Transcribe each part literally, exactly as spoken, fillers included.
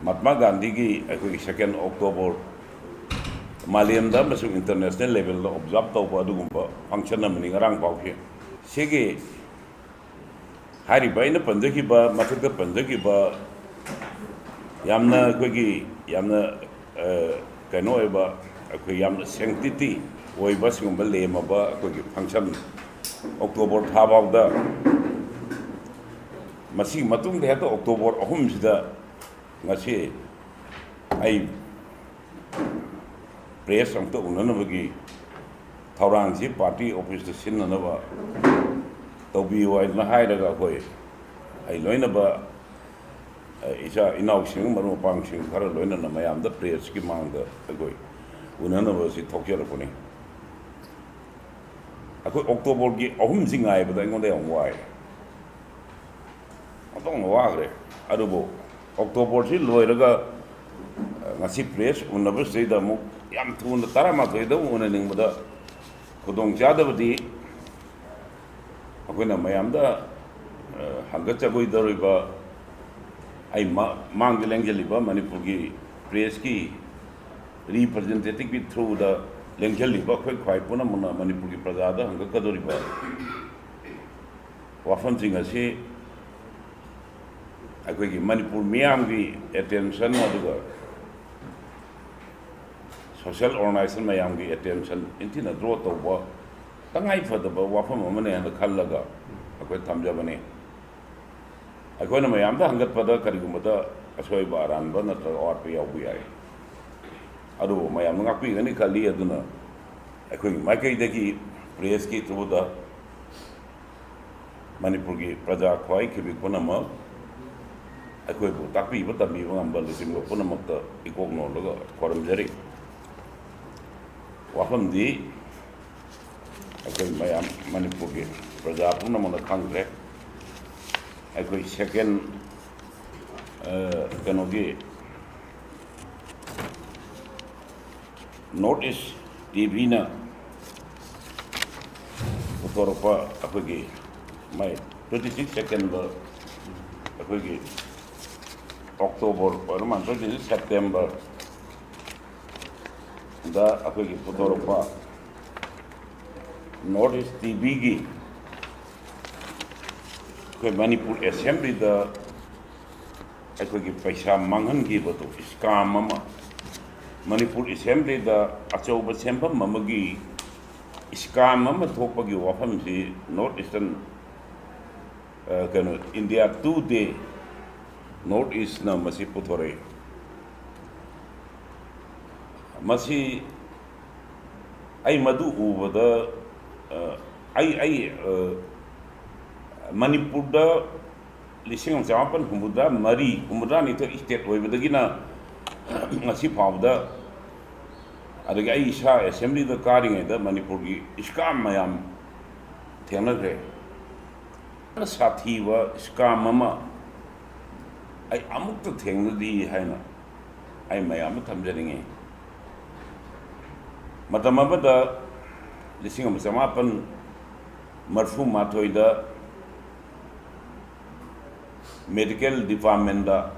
ꯃꯍꯥꯠꯃꯥ ꯒꯥꯟꯙꯤꯒꯤ ꯑꯩꯈꯣꯏꯒꯤ second October ꯃꯥꯂꯦꯝꯗ ꯑꯃꯁꯨꯡ international levelꯗ observe ꯇꯧꯕ ꯑꯗꯨꯒꯨꯝꯕ function ꯑꯃꯅꯤ ꯉꯔꯥꯡ ꯐꯥꯎꯁꯤ꯫ ꯁꯤꯒꯤ ꯍꯥꯏꯔꯤꯕ ꯑꯩꯅ ꯄꯟꯖꯈꯤꯕ, ꯃꯊꯛꯇ ꯄꯟꯖꯈꯤꯕ ꯌꯥꯝꯅ ꯑꯩꯈꯣꯏꯒꯤ ꯌꯥꯝꯅ, ꯑ, ꯀꯩꯅꯣ ꯑꯣꯏꯕ, ꯑꯩꯈꯣꯏ ꯌꯥꯝꯅ sanctity ꯑꯣꯏꯕ ꯁꯤꯒꯨꯝꯕ ꯂꯦꯝꯃꯕ ꯑꯩꯈꯣꯏꯒꯤ function October ꯊꯥ ꯐꯥꯎꯗ, ꯃꯁꯤꯒꯤ ꯃꯇꯨꯡꯗ ꯍꯦꯛꯇ October ꯑꯍꯨꯝꯁꯤꯗ ꯉꯁꯤ ꯑꯩ press ꯑꯃꯨꯛꯇ ꯎꯅꯅꯕꯒꯤ ꯊꯧꯔꯥꯡꯁꯤ party officeꯇ ꯁꯤꯟꯅꯅꯕ ꯇꯧꯕꯤꯌꯨ ꯍꯥꯏꯗꯅ ꯍꯥꯏꯔꯒ ꯑꯩꯈꯣꯏ, ꯑꯩ ꯂꯣꯏꯅꯕ, ꯑ, ꯏꯆꯥ ꯏꯅꯥꯎꯁꯤꯡ, ꯃꯔꯨꯞ ꯃꯄꯥꯡꯁꯤꯡ ꯈꯔ ꯂꯣꯏꯅꯅ ꯃꯌꯥꯝꯗ pressꯀꯤ ꯃꯥꯡꯗ ꯑꯩꯈꯣꯏ ꯎꯅꯅꯕ ꯑꯁꯤ ꯊꯣꯛꯆꯔꯛꯄꯅꯤ꯫ ꯑꯩꯈꯣꯏ Octoberꯒꯤ ꯑꯍꯨꯝꯁꯤ ꯉꯥꯏꯕꯗ ꯑꯩꯉꯣꯟꯗ ꯌꯥꯝ ꯋꯥꯏ꯫ ꯑꯣꯟꯊꯣꯛꯅ ꯋꯥꯈ꯭ꯔꯦ꯫ ꯑꯗꯨꯕꯨ Octoberꯁꯤ ꯂꯣꯏꯔꯒ, ꯑ, ꯉꯁꯤ press ꯎꯅꯕꯁꯤꯗꯩꯗ ꯑꯃꯨꯛ ꯌꯥꯝ ꯊꯨꯅ ꯇꯔꯥꯃꯥꯊꯣꯏꯗ ꯑꯃꯨꯛ ꯎꯅꯅꯤꯡꯕꯗ ꯈꯨꯗꯣꯡꯆꯥꯗꯕꯗꯤ ꯑꯩꯈꯣꯏꯅ ꯃꯌꯥꯝꯗ, ꯑ, ꯍꯪꯒꯠꯆꯒꯣꯏꯗꯧꯔꯤꯕ, ꯑꯩ ꯃꯥ-, ꯃꯥꯡꯗ ꯂꯦꯡꯖꯜꯂꯤꯕ ꯃꯅꯤꯄꯨꯔꯒꯤ pressꯀꯤ representativeꯀꯤ throughꯗ ꯂꯦꯡꯖꯜꯂꯤꯕ ꯑꯩꯈꯣꯏ ꯈ꯭ꯋꯥꯏ ꯄꯨꯝꯅꯃꯛꯅ ꯃꯅꯤꯄꯨꯔꯒꯤ ꯄ꯭ꯔꯖꯥꯗ ꯍꯪꯒꯠꯀꯗꯧꯔꯤꯕ ꯋꯥꯐꯝꯁꯤꯡ ꯑꯁꯤ ꯑꯩꯈꯣꯏꯒꯤ ꯃꯅꯤꯄꯨꯔ ꯃꯤꯌꯥꯝꯒꯤ attention ꯑꯗꯨꯒ social organization ꯃꯌꯥꯝꯒꯤ attention ꯅꯤꯡꯊꯤꯅ draw ꯇꯧꯕ ꯇꯉꯥꯏ ꯐꯗꯕ ꯋꯥꯐꯝ ꯑꯃꯅꯦ ꯍꯥꯏꯅ ꯈꯜꯂꯒ ꯑꯩꯈꯣꯏ ꯊꯝꯖꯕꯅꯤ꯫ ꯑꯩꯈꯣꯏꯅ ꯃꯌꯥꯝꯗ ꯍꯪꯒꯠꯄꯗ ꯀꯔꯤꯒꯨꯝꯕꯗ ꯑꯁꯣꯏꯕ ꯑꯔꯥꯟꯕ ꯅꯠꯇ꯭ꯔꯒ ꯑꯋꯥꯠꯄ ꯌꯥꯎꯕ ꯌꯥꯏ, ꯑꯗꯨꯕꯨ ꯃꯌꯥꯝꯅ ꯉꯥꯛꯄꯤꯒꯅꯤ ꯈꯜꯂꯤ꯫ ꯑꯗꯨꯅ ꯑꯩꯈꯣꯏꯒꯤ ꯃꯥꯏꯀꯩꯗꯒꯤ pressꯀꯤ throughꯗ ꯃꯅꯤꯄꯨꯔꯒꯤ ꯄ꯭ꯔꯖꯥ ꯈ꯭ꯋꯥꯏ ꯈꯤꯕꯤꯛ ꯄꯨꯝꯅꯃꯛ ꯑꯩꯈꯣꯏꯕꯨ ꯇꯥꯛꯄꯤꯕ ꯇꯝꯕꯤꯕ ꯉꯝꯕ ꯂꯨꯆꯤꯡꯕ ꯄꯨꯝꯅꯃꯛꯇ ꯏꯀꯣꯛ ꯅꯣꯜꯂꯒ ꯈꯣꯏꯔꯝꯖꯔꯤ꯫ ꯋꯥꯐꯝꯗꯤ ꯑꯩꯈꯣꯏ ꯃꯌꯥꯝ ꯃꯅꯤꯄꯨꯔꯒꯤ ꯄ꯭ꯔꯖꯥ ꯄꯨꯝꯅꯃꯛꯅ ꯈꯪꯈ꯭ꯔꯦ꯫ ꯑꯩꯈꯣꯏ second, ꯑ, ꯀꯩꯅꯣꯒꯤ North East TVꯅ ꯄꯨꯊꯣꯔꯛꯄ ꯑꯩꯈꯣꯏꯒꯤ ꯃꯥꯏ twenty six second ꯑꯩꯈꯣꯏꯒꯤ ꯑꯣꯛꯇꯣꯕꯔ ꯑꯣꯏꯔ ꯃꯥꯟꯗ꯭ꯔꯗꯤ ꯁꯦꯞꯇꯦꯝꯕꯔ ꯗ ꯑꯩꯈꯣꯏꯒꯤ ꯄꯨꯊꯣꯔꯛꯄ ꯅꯣꯔꯠ ꯏꯁ ꯇꯤ ꯚꯤꯒꯤ ꯑꯩꯈꯣꯏ ꯃꯅꯤꯄꯨꯔ ꯑꯦꯁꯦꯝꯕ꯭ꯂꯤꯗ ꯑꯩꯈꯣꯏꯒꯤ ꯄꯩꯁꯥ ꯃꯥꯡꯍꯟꯈꯤꯕꯗꯨ, ꯁ꯭ꯀꯥꯝ ꯑꯃ, ꯃꯅꯤꯄꯨꯔ ꯑꯦꯁꯦꯝꯕ꯭ꯂꯤꯗ ꯑꯆꯧꯕ ꯁꯦꯝꯐꯝ ꯑꯃꯒꯤ ꯁ꯭ꯀꯥꯝ ꯑꯃ ꯊꯣꯛꯄꯒꯤ ꯋꯥꯐꯝꯁꯤ ꯅꯣꯔꯠ ꯏꯁꯇꯔꯟ, ꯑ, ꯀꯩꯅꯣ, ꯏꯟꯗꯤꯌꯥ ꯇꯨꯗꯦ ꯅꯣꯔꯠ ꯏꯁꯅ ꯃꯁꯤ ꯄꯨꯊꯣꯔꯛꯏ꯫ ꯃꯁꯤ ꯑꯩ ꯃꯗꯨ ꯎꯕꯗ, ꯑ, ꯑꯩ, ꯑꯩ, ꯑ, ꯃꯅꯤꯄꯨꯔꯗ ꯂꯤꯁꯤꯡ ꯑꯃ ꯆꯃꯥꯄꯟ ꯍꯨꯝꯐꯨꯇꯔꯥ ꯃꯔꯤ, ꯍꯨꯝꯐꯨꯇꯔꯥ ꯅꯤꯊꯣꯏ ꯁ꯭ꯇꯦꯠ ꯑꯣꯏꯕꯗꯒꯤꯅ ꯉꯁꯤ ꯐꯥꯎꯕꯗ, ꯑꯗꯒꯤ ꯑꯩ ꯏꯁꯥ ꯑꯦꯁꯦꯝꯕ꯭ꯂꯤꯗ ꯀꯥꯔꯤꯉꯩꯗ ꯃꯅꯤꯄꯨꯔꯒꯤ ꯁ꯭ꯀꯥꯝ ꯃꯌꯥꯝ ꯊꯦꯡꯅꯈ꯭ꯔꯦ꯫ ꯁꯥꯊꯤꯕ ꯁ꯭ꯀꯥꯝ ꯑꯃ ꯑꯩ ꯑꯃꯨꯛꯇ ꯊꯦꯡꯅꯗ꯭ꯔꯤ ꯍꯥꯏꯅ ꯑꯩ ꯃꯌꯥꯝꯗ ꯊꯝꯖꯅꯤꯡꯉꯤ꯫ ꯃꯇꯝ ꯑꯃꯗ ꯂꯤꯁꯤꯡ ꯑꯃ ꯆꯃꯥꯄꯟ ꯃꯔꯤꯐꯨ ꯃꯥꯊꯣꯏꯗ ꯃꯦꯗꯤꯀꯦꯜ ꯗꯤꯄꯥꯔꯠꯃꯦꯟꯗ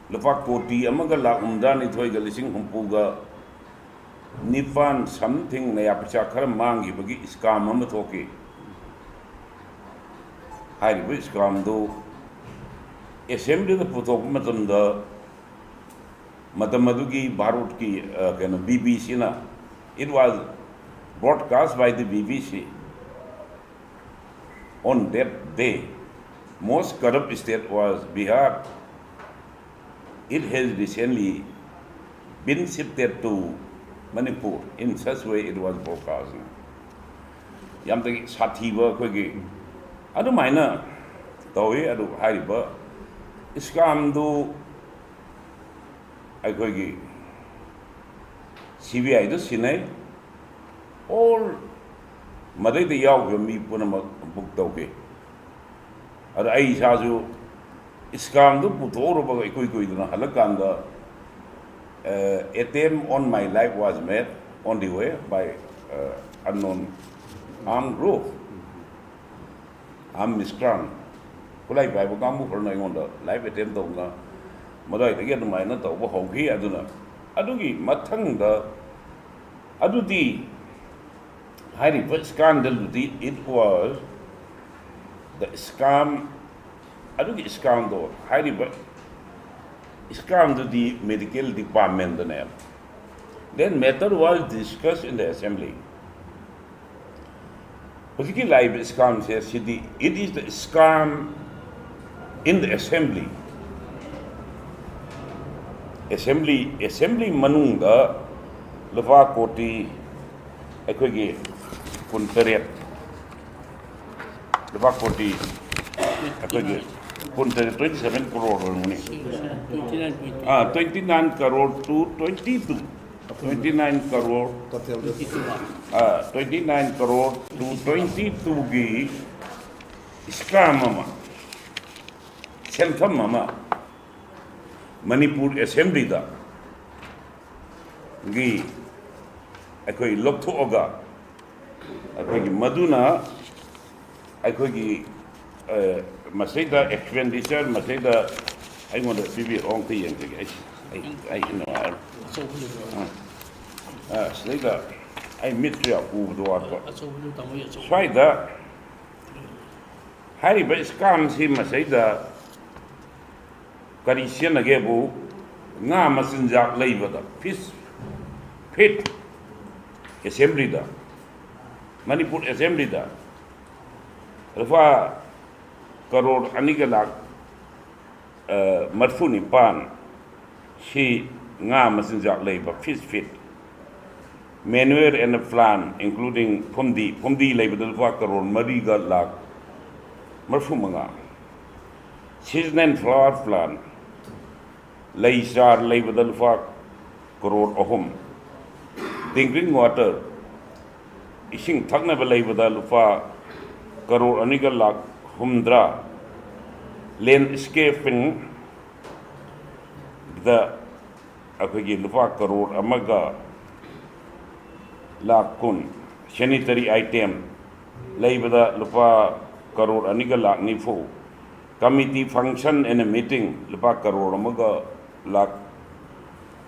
ꯂꯨꯄꯥ ꯀꯣꯇꯤ ꯑꯃꯒ ꯂꯥꯛ ꯍꯨꯝꯐꯨꯇꯔꯥꯅꯤꯊꯣꯏꯒ ꯂꯤꯁꯤꯡ ꯍꯨꯝꯐꯨꯒ ꯅꯤꯄꯥꯟ something ꯃꯌꯥ ꯄꯩꯁꯥ ꯈꯔ ꯃꯥꯡꯈꯤꯕꯒꯤ ꯁ꯭ꯀꯥꯝ ꯑꯃ ꯊꯣꯛꯈꯤ꯫ ꯍꯥꯏꯔꯤꯕ ꯁ꯭ꯀꯥꯝꯗꯨ ꯑꯦꯁꯦꯝꯕ꯭ꯂꯤꯗ ꯄꯨꯊꯣꯛꯄ ꯃꯇꯝꯗ ꯃꯇꯝ ꯑꯗꯨꯒꯤ ꯚꯥꯔꯠꯀꯤ, ꯑ, ꯀꯩꯅꯣ, ꯕꯤ ꯕꯤ ꯁꯤꯅ, it was broadcast by the B B C, on that day, most corrupt state was Bihar. It has recently been shifted to Manipur. In such way, it was broadcast. ꯌꯥꯝꯅ ꯁꯥꯊꯤꯕ ꯑꯩꯈꯣꯏꯒꯤ ꯑꯗꯨꯃꯥꯏꯅ ꯇꯧꯏ꯫ ꯑꯗꯨ ꯍꯥꯏꯔꯤꯕ ꯁ꯭ꯀꯥꯝꯗꯨ ꯑꯩꯈꯣꯏꯒꯤ C B ꯑꯥꯏꯗ ꯁꯤꯟꯅꯩ꯫ All ꯃꯗꯩꯗ ꯌꯥꯎꯈꯤꯕ ꯃꯤ ꯄꯨꯝꯅꯃꯛ ꯕꯨꯛ ꯇꯧꯈꯤ꯫ ꯑꯗ ꯑꯩ ꯏꯁꯥꯁꯨ ꯁ꯭ꯀꯥꯝꯗꯨ ꯄꯨꯊꯣꯛꯎꯔꯕꯒ ꯏꯀꯨꯏ ꯀꯨꯏꯗꯅ ꯍꯜꯂꯛꯀꯥꯟꯗ, "Attempt on my life was made on the way by, uh, unknown armed group, armed miscreant." ꯈꯨꯠꯂꯥꯏ ꯄꯥꯏꯕ ꯀꯥꯡꯕꯨ ꯈꯔꯅ ꯑꯩꯉꯣꯟꯗ live attempt ꯇꯧꯗꯅ ꯃꯗꯨꯋꯥꯏꯗꯒꯤ ꯑꯗꯨꯃꯥꯏꯅ ꯇꯧꯕ ꯍꯧꯈꯤ꯫ ꯑꯗꯨꯅ ꯑꯗꯨꯒꯤ ꯃꯊꯪꯗ ꯑꯗꯨꯗꯤ ꯍꯥꯏꯔꯤꯕ scandal ꯗꯨꯗꯤ, it was the scam, ꯑꯗꯨꯒꯤ scam ꯗꯣ, ꯍꯥꯏꯔꯤꯕ scam ꯗꯨꯗꯤ medical department ꯗꯅꯦꯕ꯫ Then matter was discussed in the assembly. ꯍꯧꯖꯤꯛꯀꯤ ꯂꯥꯛꯏꯕ scam say CD, it is the scam in the assembly. Assembly, assembly ꯃꯅꯨꯡꯗ ꯂꯨꯄꯥ ꯀꯣꯇꯤ ꯑꯩꯈꯣꯏꯒꯤ ꯀꯨꯟꯇꯔꯦꯠ, ꯂꯨꯄꯥ ꯀꯣꯇꯤ ꯑꯩꯈꯣꯏꯒꯤ ꯀꯨꯟꯇꯔꯦꯠ, twenty seven crore ꯑꯣꯏꯔꯝꯒꯅꯤ꯫ ꯑꯥ, twenty nine crore to twenty two, twenty nine crore, ah, twenty nine crore to twenty two ꯒꯤ scam ꯑꯃ, ꯁꯦꯟꯐꯝ ꯑꯃ ꯃꯅꯤꯄꯨꯔ assembly ꯗ ꯒꯤ ꯑꯩꯈꯣꯏ ꯂꯧꯊꯣꯛꯑꯒ, ꯑꯩꯈꯣꯏꯒꯤ ꯃꯗꯨꯅ ꯑꯩꯈꯣꯏꯒꯤ, ꯑ, ꯃꯁꯤꯗ expenditure, ꯃꯁꯤꯗ ꯑꯩꯉꯣꯟꯗ ꯄꯤꯕꯤꯔꯛꯑꯣ, ꯑꯝꯇ ꯌꯦꯡꯖꯒꯦ꯫ ꯑꯩ, ꯑꯩ, ꯑꯩ ꯅꯨꯡꯉꯥꯏꯔꯣꯏ꯫ ꯑꯆꯧꯕꯗꯨ꯫ ꯑ, ꯑ, ꯁꯤꯗꯩꯗ ꯑꯩ ꯃꯤꯠꯁꯨ ꯌꯥꯝ ꯎꯕꯗꯣ ꯋꯥꯠꯄ꯫ ꯑꯆꯧꯕꯗꯨ ꯇꯥꯃꯣꯒꯤ ꯑꯆꯧꯕ꯫ ꯁ꯭ꯋꯥꯏꯗ ꯍꯥꯏꯔꯤꯕ scam ꯁꯤ ꯃꯁꯤꯗ ꯀꯔꯤ ꯁꯤꯖꯤꯟꯅꯒꯦꯕꯨ, ꯉꯥ ꯃꯆꯤꯟꯖꯥꯛ ꯂꯩꯕꯗ, fish feed, assembly ꯗ, ꯃꯅꯤꯄꯨꯔ assembly ꯗ ꯂꯨꯄꯥ ꯀꯔꯣꯔ ꯑꯅꯤꯒ ꯂꯥꯛ, ꯑ, ꯃꯔꯤꯐꯨ ꯅꯤꯄꯥꯟ ꯁꯤ ꯉꯥ ꯃꯆꯤꯟꯖꯥꯛ ꯂꯩꯕ, fish feed, manure and plant, including ꯐꯨꯝꯗꯤ, ꯐꯨꯝꯗꯤ ꯂꯩꯕꯗ ꯂꯨꯄꯥ ꯀꯔꯣꯔ ꯃꯔꯤꯒ ꯂꯥꯛ ꯃꯔꯤꯐꯨ ꯃꯉꯥ, season and flower plant, ꯂꯩ ꯆꯥꯔ ꯂꯩꯕꯗ ꯂꯨꯄꯥ ꯀꯔꯣꯔ ꯑꯍꯨꯝ, drinking water, ꯏꯁꯤꯡ ꯊꯛꯅꯕ ꯂꯩꯕꯗ ꯂꯨꯄꯥ ꯀꯔꯣꯔ ꯑꯅꯤꯒ ꯂꯥꯛ ꯍꯨꯝꯗ꯭ꯔꯥ, landscaping ꯗ ꯑꯩꯈꯣꯏꯒꯤ ꯂꯨꯄꯥ ꯀꯔꯣꯔ ꯑꯃꯒ ꯂꯥꯛ ꯀꯨꯟ, sanitary item ꯂꯩꯕꯗ ꯂꯨꯄꯥ ꯀꯔꯣꯔ ꯑꯅꯤꯒ ꯂꯥꯛ ꯅꯤꯐꯨ, Committee function and a meeting ꯂꯨꯄꯥ ꯀꯔꯣꯔ ꯑꯃꯒ ꯂꯥꯛ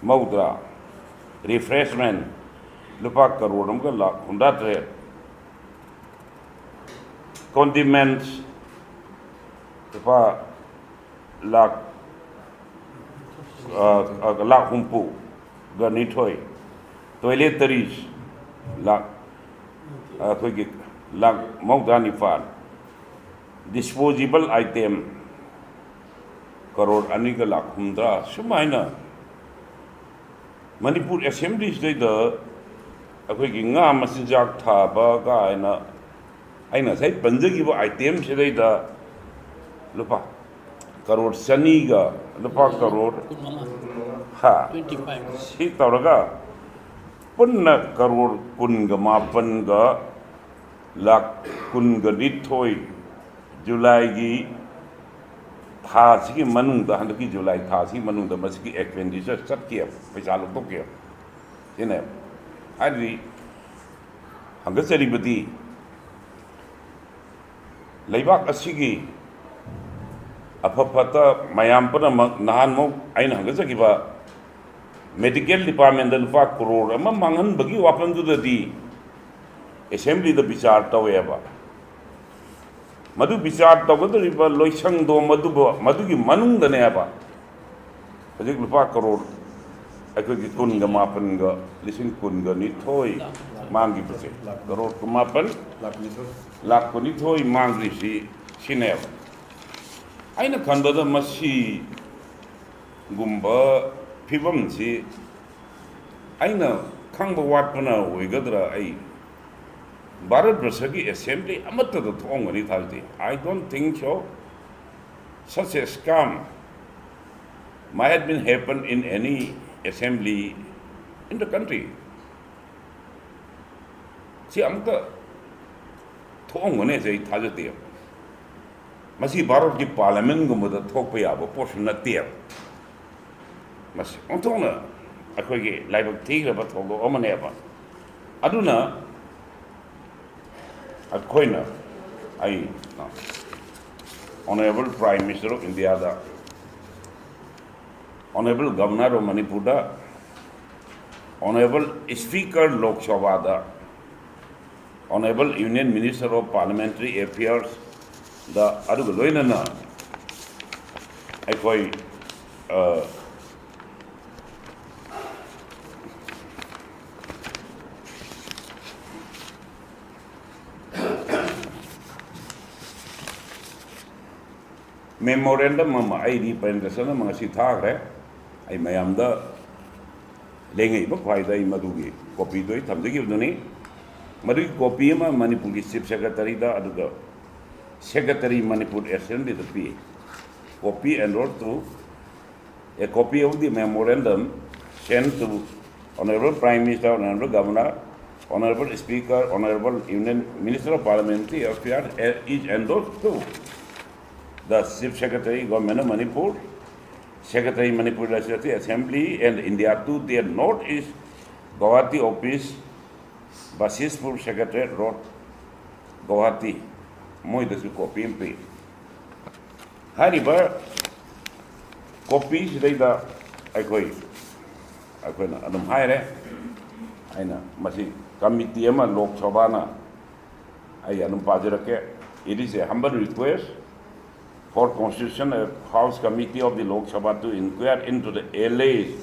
ꯃꯧꯗ꯭ꯔꯥ, refreshment ꯂꯨꯄꯥ ꯀꯔꯣꯔ ꯑꯃꯒ ꯂꯥꯛ ꯍꯨꯝꯗ꯭ꯔꯥ ꯇꯔꯦꯠ, condiments ꯂꯨꯄꯥ ꯂꯥꯛ, ꯑ, ꯑ, ꯂꯥꯛ ꯍꯨꯝꯐꯨꯒ ꯅꯤꯊꯣꯏ, toiletries ꯂꯥꯛ, ꯑꯩꯈꯣꯏꯒꯤ ꯂꯥꯛ ꯃꯧꯗ꯭ꯔꯥ ꯅꯤꯄꯥꯜ, disposable item ꯀꯔꯣꯔ ꯑꯅꯤꯒ ꯂꯥꯛ ꯍꯨꯝꯗ꯭ꯔꯥ, ꯁꯨꯃꯥꯏꯅ ꯃꯅꯤꯄꯨꯔ ꯑꯦꯁꯦꯝꯕ꯭ꯂꯤꯁꯤꯗꯩꯗ ꯑꯩꯈꯣꯏꯒꯤ ꯉꯥ ꯃꯆꯤꯟꯖꯥꯛ ꯊꯥꯕ ꯀꯥꯏꯅ ꯑꯩꯅ ꯉꯁꯥꯏ ꯄꯟꯖꯈꯤꯕ item ꯁꯤꯗꯩꯗ ꯂꯨꯄꯥ ꯀꯔꯣꯔ ꯆꯅꯤꯒ, ꯂꯨꯄꯥ ꯀꯔꯣꯔ, ꯍꯥ, ꯁꯤ ꯇꯧꯔꯒ ꯄꯨꯟꯅ ꯀꯔꯣꯔ ꯀꯨꯟꯒ ꯃꯥꯄꯟꯒ ꯂꯥꯛ ꯀꯨꯟꯒ ꯅꯤꯊꯣꯏ ꯖꯨꯂꯥꯏꯒꯤ ꯊꯥꯁꯤꯒꯤ ꯃꯅꯨꯡꯗ, ꯍꯟꯗꯛꯀꯤ ꯖꯨꯂꯥꯏ ꯊꯥꯁꯤꯒꯤ ꯃꯅꯨꯡꯗ ꯃꯁꯤꯒꯤ expenditure ꯆꯠꯀꯦꯕ, ꯄꯩꯁꯥ ꯂꯧꯊꯣꯛꯀꯦꯕ꯫ ꯁꯤꯅꯦꯕ꯫ ꯍꯥꯏꯗꯤ ꯍꯪꯒꯠꯆꯔꯤꯕꯗꯤ ꯂꯩꯕꯥꯛ ꯑꯁꯤꯒꯤ ꯑꯐ ꯐꯠꯇ ꯃꯌꯥꯝ ꯄꯨꯝꯅꯃꯛ, ꯅꯍꯥꯟꯃꯨꯛ ꯑꯩꯅ ꯍꯪꯒꯠꯆꯈꯤꯕ medical department ꯇ ꯂꯨꯄꯥ ꯀꯔꯣꯔ ꯑꯃ ꯃꯥꯡꯍꯟꯕꯒꯤ ꯋꯥꯐꯝꯗꯨꯗꯗꯤ ꯑꯦꯁꯦꯝꯕ꯭ꯂꯤꯗ ꯕꯤꯆꯥꯔ ꯇꯧꯋꯦꯕ꯫ ꯃꯗꯨ ꯕꯤꯆꯥꯔ ꯇꯧꯒꯗꯧꯔꯤꯕ ꯂꯣꯏꯁꯪꯗꯣ ꯃꯗꯨꯕꯨ, ꯃꯗꯨꯒꯤ ꯃꯅꯨꯡꯗꯅꯦꯕ ꯍꯧꯖꯤꯛ ꯂꯨꯄꯥ ꯀꯔꯣꯔ ꯑꯩꯈꯣꯏꯒꯤ ꯀꯨꯟꯒ ꯃꯥꯄꯟꯒ ꯂꯤꯁꯤꯡ ꯀꯨꯟꯒ ꯅꯤꯊꯣꯏ ꯃꯥꯡꯈꯤꯕꯁꯦ, ꯀꯔꯣꯔ ꯀꯨꯟꯃꯥꯄꯟ ꯂꯥꯛ ꯀꯨꯟꯅꯤꯊꯣꯏ ꯃꯥꯡꯈ꯭ꯔꯤꯁꯤ ꯁꯤꯅꯦꯕ꯫ ꯑꯩꯅ ꯈꯟꯕꯗ ꯃꯁꯤꯒꯨꯝꯕ ꯐꯤꯕꯝꯁꯤ ꯑꯩꯅ ꯈꯪꯕ ꯋꯥꯠꯄꯅ ꯑꯣꯏꯒꯗ꯭ꯔꯥ? ꯑꯩ ꯚꯥꯔꯠ ꯕꯔꯁꯒꯤ ꯑꯦꯁꯦꯝꯕ꯭ꯂꯤ ꯑꯃꯠꯇꯗ ꯊꯣꯛꯑꯝꯒꯅꯤ ꯊꯥꯖꯗꯦ꯫ I don't think so. Such a scam might have been happen in any assembly in the country. ꯁꯤ ꯑꯃꯨꯛꯇ ꯊꯣꯛꯑꯝꯒꯅꯤ ꯍꯥꯏꯁꯦ ꯑꯩ ꯊꯥꯖꯗꯦꯕ꯫ ꯃꯁꯤ ꯚꯥꯔꯠꯀꯤ ꯄꯥꯔꯂꯤꯌꯥꯃꯦꯟꯒꯨꯝꯕꯗ ꯊꯣꯛꯄ ꯌꯥꯕ ꯄꯣꯠꯁꯨ ꯅꯠꯇꯦꯕ꯫ ꯃꯁꯤ ꯑꯣꯟꯊꯣꯛꯅ ꯑꯩꯈꯣꯏꯒꯤ ꯂꯥꯏꯕꯛ ꯊꯤꯈ꯭ꯔꯕ ꯊꯧꯗꯣꯛ ꯑꯃꯅꯦꯕ꯫ ꯑꯗꯨꯅ ꯑꯩꯈꯣꯏꯅ, ꯑꯩ, ꯑ, Honorable Prime Minister of India the, Honorable Governor of Manipur the, Honorable Speaker Lok Sabha the, Honorable Union Minister of Parliamentary Affairs ꯗ, ꯑꯗꯨꯒ ꯂꯣꯏꯅꯅ ꯑꯩꯈꯣꯏ, ꯑ, memorandum ꯑꯃ, ꯑꯩ representation ꯑꯃ ꯉꯁꯤ ꯊꯥꯈ꯭ꯔꯦ꯫ ꯑꯩ ꯃꯌꯥꯝꯗ ꯂꯦꯡꯉꯛꯏꯕ ꯈ꯭ꯋꯥꯏꯗ ꯑꯩ ꯃꯗꯨꯒꯤ copy ꯗꯣ ꯑꯩ ꯊꯝꯖꯈꯤꯕꯗꯨꯅꯤ꯫ ꯃꯗꯨꯒꯤ copy ꯑꯃ ꯃꯅꯤꯄꯨꯔꯒꯤ Chief Secretary ꯗ, ꯑꯗꯨꯒ Secretary Manipur Assembly the P. Copy endorsed to, a copy of the memorandum sent to Honorable Prime Minister, Honorable Governor, Honorable Speaker, Honorable Union Minister of Parliamentary Affairs, eh, is endorsed to the Chief Secretary, Government of Manipur, Secretary, Manipur Legislative Assembly, and India Today North East, Guwahati office, Bashispur Secretariat Road, Guwahati꯫ ꯃꯣꯏꯗꯁꯨ copy ꯑꯃ ꯄꯤ꯫ ꯍꯥꯏꯔꯤꯕ copy ꯁꯤꯗꯩꯗ ꯑꯩꯈꯣꯏ, ꯑꯩꯈꯣꯏꯅ ꯑꯗꯨꯝ ꯍꯥꯏꯔꯦ꯫ ꯑꯩꯅ ꯃꯁꯤ committee ꯑꯃ ꯂꯣꯛ ꯁꯚꯥꯅ, ꯑꯩ ꯑꯗꯨꯝ ꯄꯥꯖꯔꯛꯀꯦ꯫ It is a humble request for constitution of House Committee of the Lok Sabha to inquire into the alleged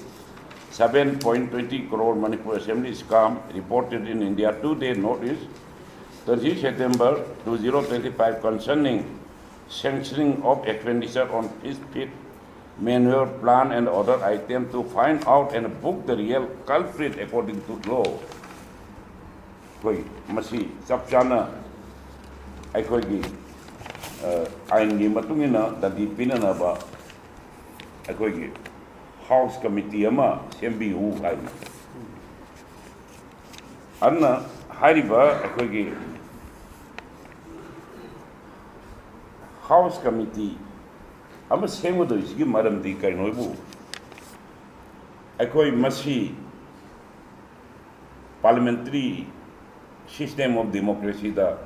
seven point twenty crore Manipur Assembly scam reported in India Today North East, twenty September two thousand twenty-five, concerning sanctioning of expenditure on fish feed, manure, plant and other items to find out and book the real culprit according to law꯫ ꯑꯩꯈꯣꯏ ꯃꯁꯤ ꯆꯞ ꯆꯥꯅ ꯑꯩꯈꯣꯏꯒꯤ, ꯑ, ꯑꯥꯏꯟꯒꯤ ꯃꯇꯨꯡ ꯏꯟꯅ ꯗꯟꯗꯤ ꯄꯤꯅꯅꯕ ꯑꯩꯈꯣꯏꯒꯤ House Committee ꯑꯃ ꯁꯦꯝꯕꯤꯌꯨ ꯍꯥꯏꯅ꯫ ꯑꯗꯨꯅ ꯍꯥꯏꯔꯤꯕ ꯑꯩꯈꯣꯏꯒꯤ House Committee ꯑꯃ ꯁꯦꯝꯒꯗꯧꯔꯤꯁꯤꯒꯤ ꯃꯔꯝꯗꯤ ꯀꯔꯤꯅꯣ ꯍꯥꯏꯕꯨ, ꯑꯩꯈꯣꯏ ꯃꯁꯤ parliamentary system of democracy ꯗ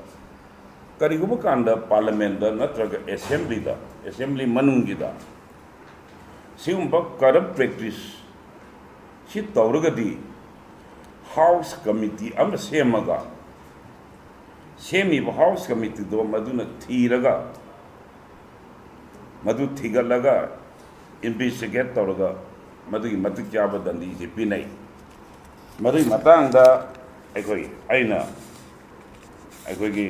ꯀꯔꯤꯒꯨꯝꯕ ꯀꯥꯟꯗ ꯄꯥꯔꯂꯤꯌꯥꯃꯦꯟꯗ ꯅꯠꯇ꯭ꯔꯒ ꯑꯦꯁꯦꯝꯕ꯭ꯂꯤꯗ, ꯑꯦꯁꯦꯝꯕ꯭ꯂꯤ ꯃꯅꯨꯡꯒꯤꯗ ꯁꯤꯒꯨꯝꯕ ꯀꯔꯞ ꯄ꯭ꯔꯦꯛꯇꯤꯁ ꯁꯤ ꯇꯧꯔꯒꯗꯤ, ꯍꯥꯎꯁ ꯀꯃꯤꯇꯤ ꯑꯃ ꯁꯦꯝꯃꯒ, ꯁꯦꯝꯃꯤꯕ ꯍꯥꯎꯁ ꯀꯃꯤꯇꯤꯗꯣ ꯃꯗꯨꯅ ꯊꯤꯔꯒ, ꯃꯗꯨ ꯊꯤꯒꯠꯂꯒ, ꯏꯟꯚꯦꯁꯇꯤꯒꯦꯠ ꯇꯧꯔꯒ, ꯃꯗꯨꯒꯤ ꯃꯇꯤꯛ ꯆꯥꯕ ꯗꯟꯗꯤꯁꯦ ꯄꯤꯅꯩ꯫ ꯃꯗꯨꯒꯤ ꯃꯇꯥꯡꯗ ꯑꯩꯈꯣꯏ, ꯑꯩꯅ ꯑꯩꯈꯣꯏꯒꯤ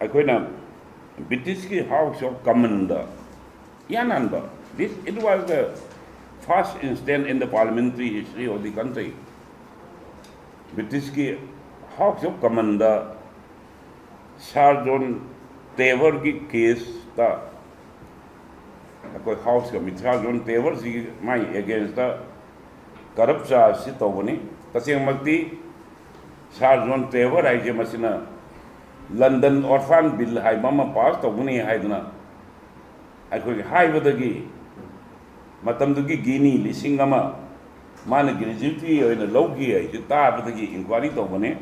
ꯑꯩꯈꯣꯏꯅ ꯕ꯭ꯔꯤꯇꯤꯁꯀꯤ ꯍꯥꯎꯁ ꯑꯣꯐ ꯀꯃꯟꯗ ꯏꯍꯥꯟ ꯍꯥꯟꯕ, this, it was the first instance in the parliamentary history of the country. ꯕ꯭ꯔꯤꯇꯤꯁꯀꯤ ꯍꯥꯎꯁ ꯑꯣꯐ ꯀꯃꯟꯗ ꯁꯥꯔ ꯖꯣꯟ ꯇꯦꯕꯔꯒꯤ ꯀꯦꯁꯇ ꯑꯩꯈꯣꯏ ꯍꯥꯎꯁ ꯀꯃꯤꯇꯤ, ꯁꯥꯔ ꯖꯣꯟ ꯇꯦꯕꯔꯁꯤꯒꯤ ꯃꯥꯒꯤ ꯑꯦꯒꯦꯟꯁꯇ ꯀꯔꯞ ꯆꯥꯔꯖꯁꯤ ꯇꯧꯕꯅꯤ꯫ ꯇꯁꯦꯡꯃꯛꯇꯤ ꯁꯥꯔ ꯖꯣꯟ ꯇꯦꯕꯔ ꯍꯥꯏꯁꯦ ꯃꯁꯤꯅ ꯂꯟꯗꯟ ꯑꯣꯔꯐꯥꯟ ꯕꯤꯜ ꯍꯥꯏꯕ ꯑꯃ ꯄꯥꯁ ꯇꯧꯒꯅꯤ ꯍꯥꯏꯗꯅ ꯑꯩꯈꯣꯏꯒꯤ ꯍꯥꯏꯕꯗꯒꯤ ꯃꯇꯝꯗꯨꯒꯤ ꯒꯤꯅꯤ ꯂꯤꯁꯤꯡ ꯑꯃ ꯃꯥꯅ ꯒ꯭ꯔꯦꯖꯨꯏꯇꯤ ꯑꯣꯏꯅ ꯂꯧꯈꯤ ꯍꯥꯏꯁꯦ ꯇꯥꯕꯗꯒꯤ ꯏꯟꯀ꯭ꯋꯥꯏꯔꯤ ꯇꯧꯕꯅꯤ꯫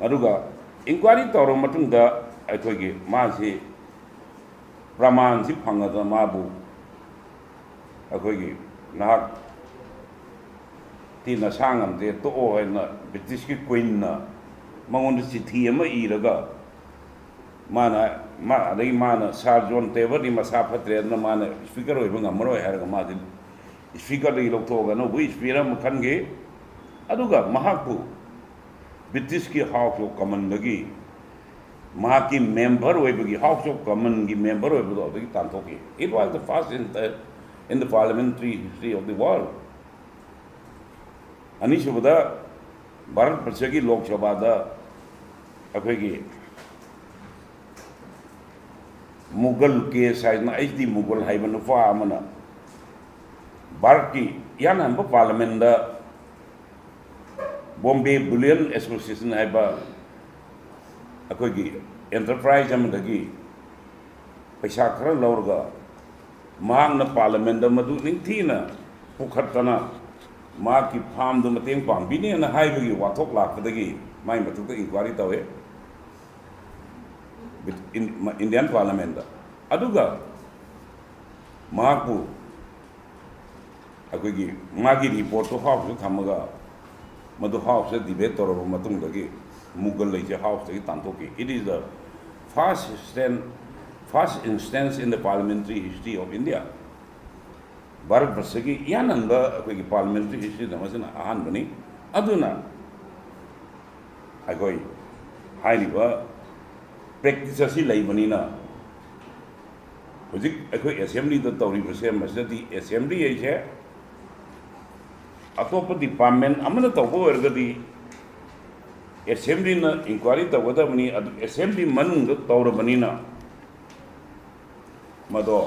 ꯑꯗꯨꯒ ꯏꯟꯀ꯭ꯋꯥꯏꯔꯤ ꯇꯧꯔꯕ ꯃꯇꯨꯡꯗ ꯑꯩꯈꯣꯏꯒꯤ ꯃꯥꯁꯤ ꯄ꯭ꯔꯃꯥꯟꯁꯤ ꯐꯪꯉꯗꯅ ꯃꯥꯕꯨ ꯑꯩꯈꯣꯏꯒꯤ ꯅꯍꯥꯛꯇꯤ ꯅꯁꯥ ꯉꯝꯗꯦ, ꯇꯣꯛꯑꯣ ꯍꯥꯏꯅ ꯕ꯭ꯔꯤꯇꯤꯁꯀꯤ ꯀ꯭ꯋꯤꯟꯅ ꯃꯉꯣꯟꯗ ꯆꯤꯊꯤ ꯑꯃ ꯏꯔꯒ ꯃꯥꯅ, ꯃꯥ, ꯑꯗꯒꯤ ꯃꯥꯅ ꯁꯥꯔ ꯖꯣꯟ ꯇꯦꯕꯔꯗꯤ ꯃꯁꯥ ꯐꯠꯇ꯭ꯔꯦ, ꯑꯗꯨꯅ ꯃꯥꯅ ꯁ꯭ꯄꯤꯀꯔ ꯑꯣꯏꯕ ꯉꯝꯃꯔꯣꯏ ꯍꯥꯏꯔꯒ ꯃꯥꯗꯤ ꯁ꯭ꯄꯤꯀꯔꯗꯒꯤ ꯂꯧꯊꯣꯛꯑꯒ ꯑꯅꯧꯕ ꯁ꯭ꯄꯤꯀꯔ ꯑꯃ ꯈꯟꯈꯤ꯫ ꯑꯗꯨꯒ ꯃꯍꯥꯛꯄꯨ ꯕ꯭ꯔꯤꯇꯤꯁꯀꯤ ꯍꯥꯎꯁ ꯑꯣꯐ ꯀꯃꯟꯗꯒꯤ ꯃꯍꯥꯛꯀꯤ ꯃꯦꯝꯕꯔ ꯑꯣꯏꯕꯒꯤ, ꯍꯥꯎꯁ ꯑꯣꯐ ꯀꯃꯟꯒꯤ ꯃꯦꯝꯕꯔ ꯑꯣꯏꯕꯗꯣ ꯑꯗꯨꯗꯒꯤ ꯇꯥꯟꯊꯣꯛꯈꯤ꯫ It was the first in the, in the parliamentary history of the world. ꯑꯅꯤꯁꯨꯕꯗ, ꯚꯥꯔꯠ ꯕꯔꯁꯒꯤ ꯂꯣꯛ ꯁꯚꯥꯗ ꯑꯩꯈꯣꯏꯒꯤ ꯃꯨꯒꯜ ꯀꯦꯁ ꯍꯥꯏꯗꯅ, ꯑꯩꯆ ꯗꯤ ꯃꯨꯒꯜ ꯍꯥꯏꯕ ꯅꯨꯄꯥ ꯑꯃꯅ ꯚꯥꯔꯠꯀꯤ ꯏꯍꯥꯟ ꯍꯥꯟꯕ ꯄꯥꯔꯂꯃꯦꯟꯗ ꯕꯣꯝꯕꯦ ꯕꯨꯂꯤꯌꯟ ꯑꯦꯁꯣꯁꯤꯌꯦꯁꯟ ꯍꯥꯏꯕ ꯑꯩꯈꯣꯏꯒꯤ ꯑꯦꯟꯇꯔꯄ꯭ꯔꯥꯏꯖ ꯑꯃꯗꯒꯤ ꯄꯩꯁꯥ ꯈꯔ ꯂꯧꯔꯒ ꯃꯍꯥꯛꯅ ꯄꯥꯔꯂꯃꯦꯟꯗ ꯃꯗꯨ ꯅꯤꯡꯊꯤꯅ ꯄꯨꯈꯠꯇꯅ ꯃꯍꯥꯛꯀꯤ ꯐꯥꯝꯗꯨ ꯃꯇꯦꯡ ꯄꯥꯡꯕꯤꯅꯦꯅ ꯍꯥꯏꯕꯒꯤ ꯋꯥꯊꯣꯛ ꯂꯥꯛꯄꯗꯒꯤ ꯃꯥꯏ ꯃꯊꯛꯇ ꯏꯟꯀ꯭ꯋꯥꯏꯔꯤ ꯇꯧꯋꯦ ꯏꯟꯗꯤꯌꯥꯟ ꯄꯥꯔꯂꯃꯦꯟꯗ꯫ ꯑꯗꯨꯒ ꯃꯍꯥꯛꯄꯨ ꯑꯩꯈꯣꯏꯒꯤ ꯃꯥꯒꯤ ꯔꯤꯄꯣꯔꯠꯇꯨ ꯍꯥꯎꯁꯇ ꯊꯝꯃꯒ ꯃꯗꯨ ꯍꯥꯎꯁꯇ ꯗꯤꯕꯦꯠ ꯇꯧꯔꯕ ꯃꯇꯨꯡꯗꯒꯤ ꯃꯨꯒꯜ ꯂꯩꯁꯦ ꯍꯥꯎꯁꯇꯒꯤ ꯇꯥꯟꯊꯣꯛꯈꯤ꯫ It is the first instance, first instance in the parliamentary history of India. Bharat ꯕꯔꯁꯒꯤ ꯏꯍꯥꯟ ꯍꯥꯟꯕ ꯑꯩꯈꯣꯏꯒꯤ ꯄꯥꯔꯂꯤꯌꯥꯃꯦꯟꯇꯔꯤ ꯍꯤꯁꯇ꯭ꯔꯤꯗ ꯃꯁꯤꯅ ꯑꯍꯥꯟꯕꯅꯤ꯫ ꯑꯗꯨꯅ ꯑꯩꯈꯣꯏ ꯍꯥꯏꯔꯤꯕ ꯄ꯭ꯔꯦꯛꯇꯤꯁ ꯑꯁꯤ ꯂꯩꯕꯅꯤꯅ ꯍꯧꯖꯤꯛ ꯑꯩꯈꯣꯏ ꯑꯦꯁꯦꯝꯕ꯭ꯂꯤꯗ ꯇꯧꯔꯤꯕꯁꯦ, ꯃꯁꯤꯗꯗꯤ ꯑꯦꯁꯦꯝꯕ꯭ꯂꯤ ꯍꯥꯏꯁꯦ ꯑꯇꯣꯞꯄ ꯗꯤꯄꯥꯔꯠꯃꯦꯟ ꯑꯃꯅ ꯇꯧꯕ ꯑꯣꯏꯔꯒꯗꯤ ꯑꯦꯁꯦꯝꯕ꯭ꯂꯤꯅ ꯏꯟꯀ꯭ꯋꯥꯏꯔꯤ ꯇꯧꯒꯗꯕꯅꯤ꯫ ꯑꯗꯨ ꯑꯦꯁꯦꯝꯕ꯭ꯂꯤ ꯃꯅꯨꯡꯗ ꯇꯧꯔꯕꯅꯤꯅ ꯃꯗꯣ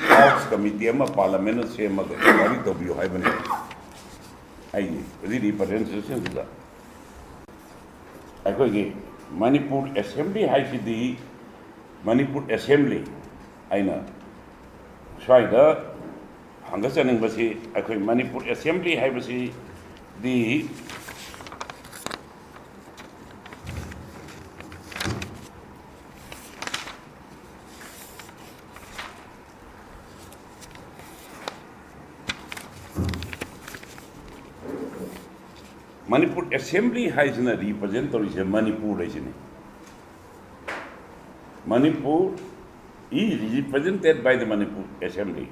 ꯍꯥꯎꯁ ꯀꯃꯤꯇꯤ ꯑꯃ ꯄꯥꯔꯂꯤꯌꯥꯃꯦꯟꯅ ꯁꯦꯝꯃꯒ ꯏꯟꯀ꯭ꯋꯥꯏꯔꯤ ꯇꯧꯕꯤꯌꯨ ꯍꯥꯏꯕꯅꯤ꯫ ꯑꯩꯒꯤ ꯔꯤꯄ꯭ꯔꯖꯦꯟꯇꯦꯁꯟꯁꯤꯗ ꯑꯩꯈꯣꯏꯒꯤ ꯃꯅꯤꯄꯨꯔ ꯑꯦꯁꯦꯝꯕ꯭ꯂꯤ ꯍꯥꯏꯁꯤꯗꯤ ꯃꯅꯤꯄꯨꯔ ꯑꯦꯁꯦꯝꯕ꯭ꯂꯤ ꯑꯩꯅ ꯁ꯭ꯋꯥꯏꯗ ꯍꯪꯒꯠꯆꯅꯤꯡꯕꯁꯤ, ꯑꯩꯈꯣꯏ ꯃꯅꯤꯄꯨꯔ ꯑꯦꯁꯦꯝꯕ꯭ꯂꯤ ꯍꯥꯏꯕꯁꯤꯗꯤ ꯃꯅꯤꯄꯨꯔ ꯑꯦꯁꯦꯝꯕ꯭ꯂꯤ ꯍꯥꯏꯁꯤꯅ ꯔꯤꯄ꯭ꯔꯖꯦꯟ ꯇꯧꯔꯤꯁꯦ ꯃꯅꯤꯄꯨꯔ ꯍꯥꯏꯁꯤꯅꯤ꯫ Manipur is represented by the Manipur Assembly.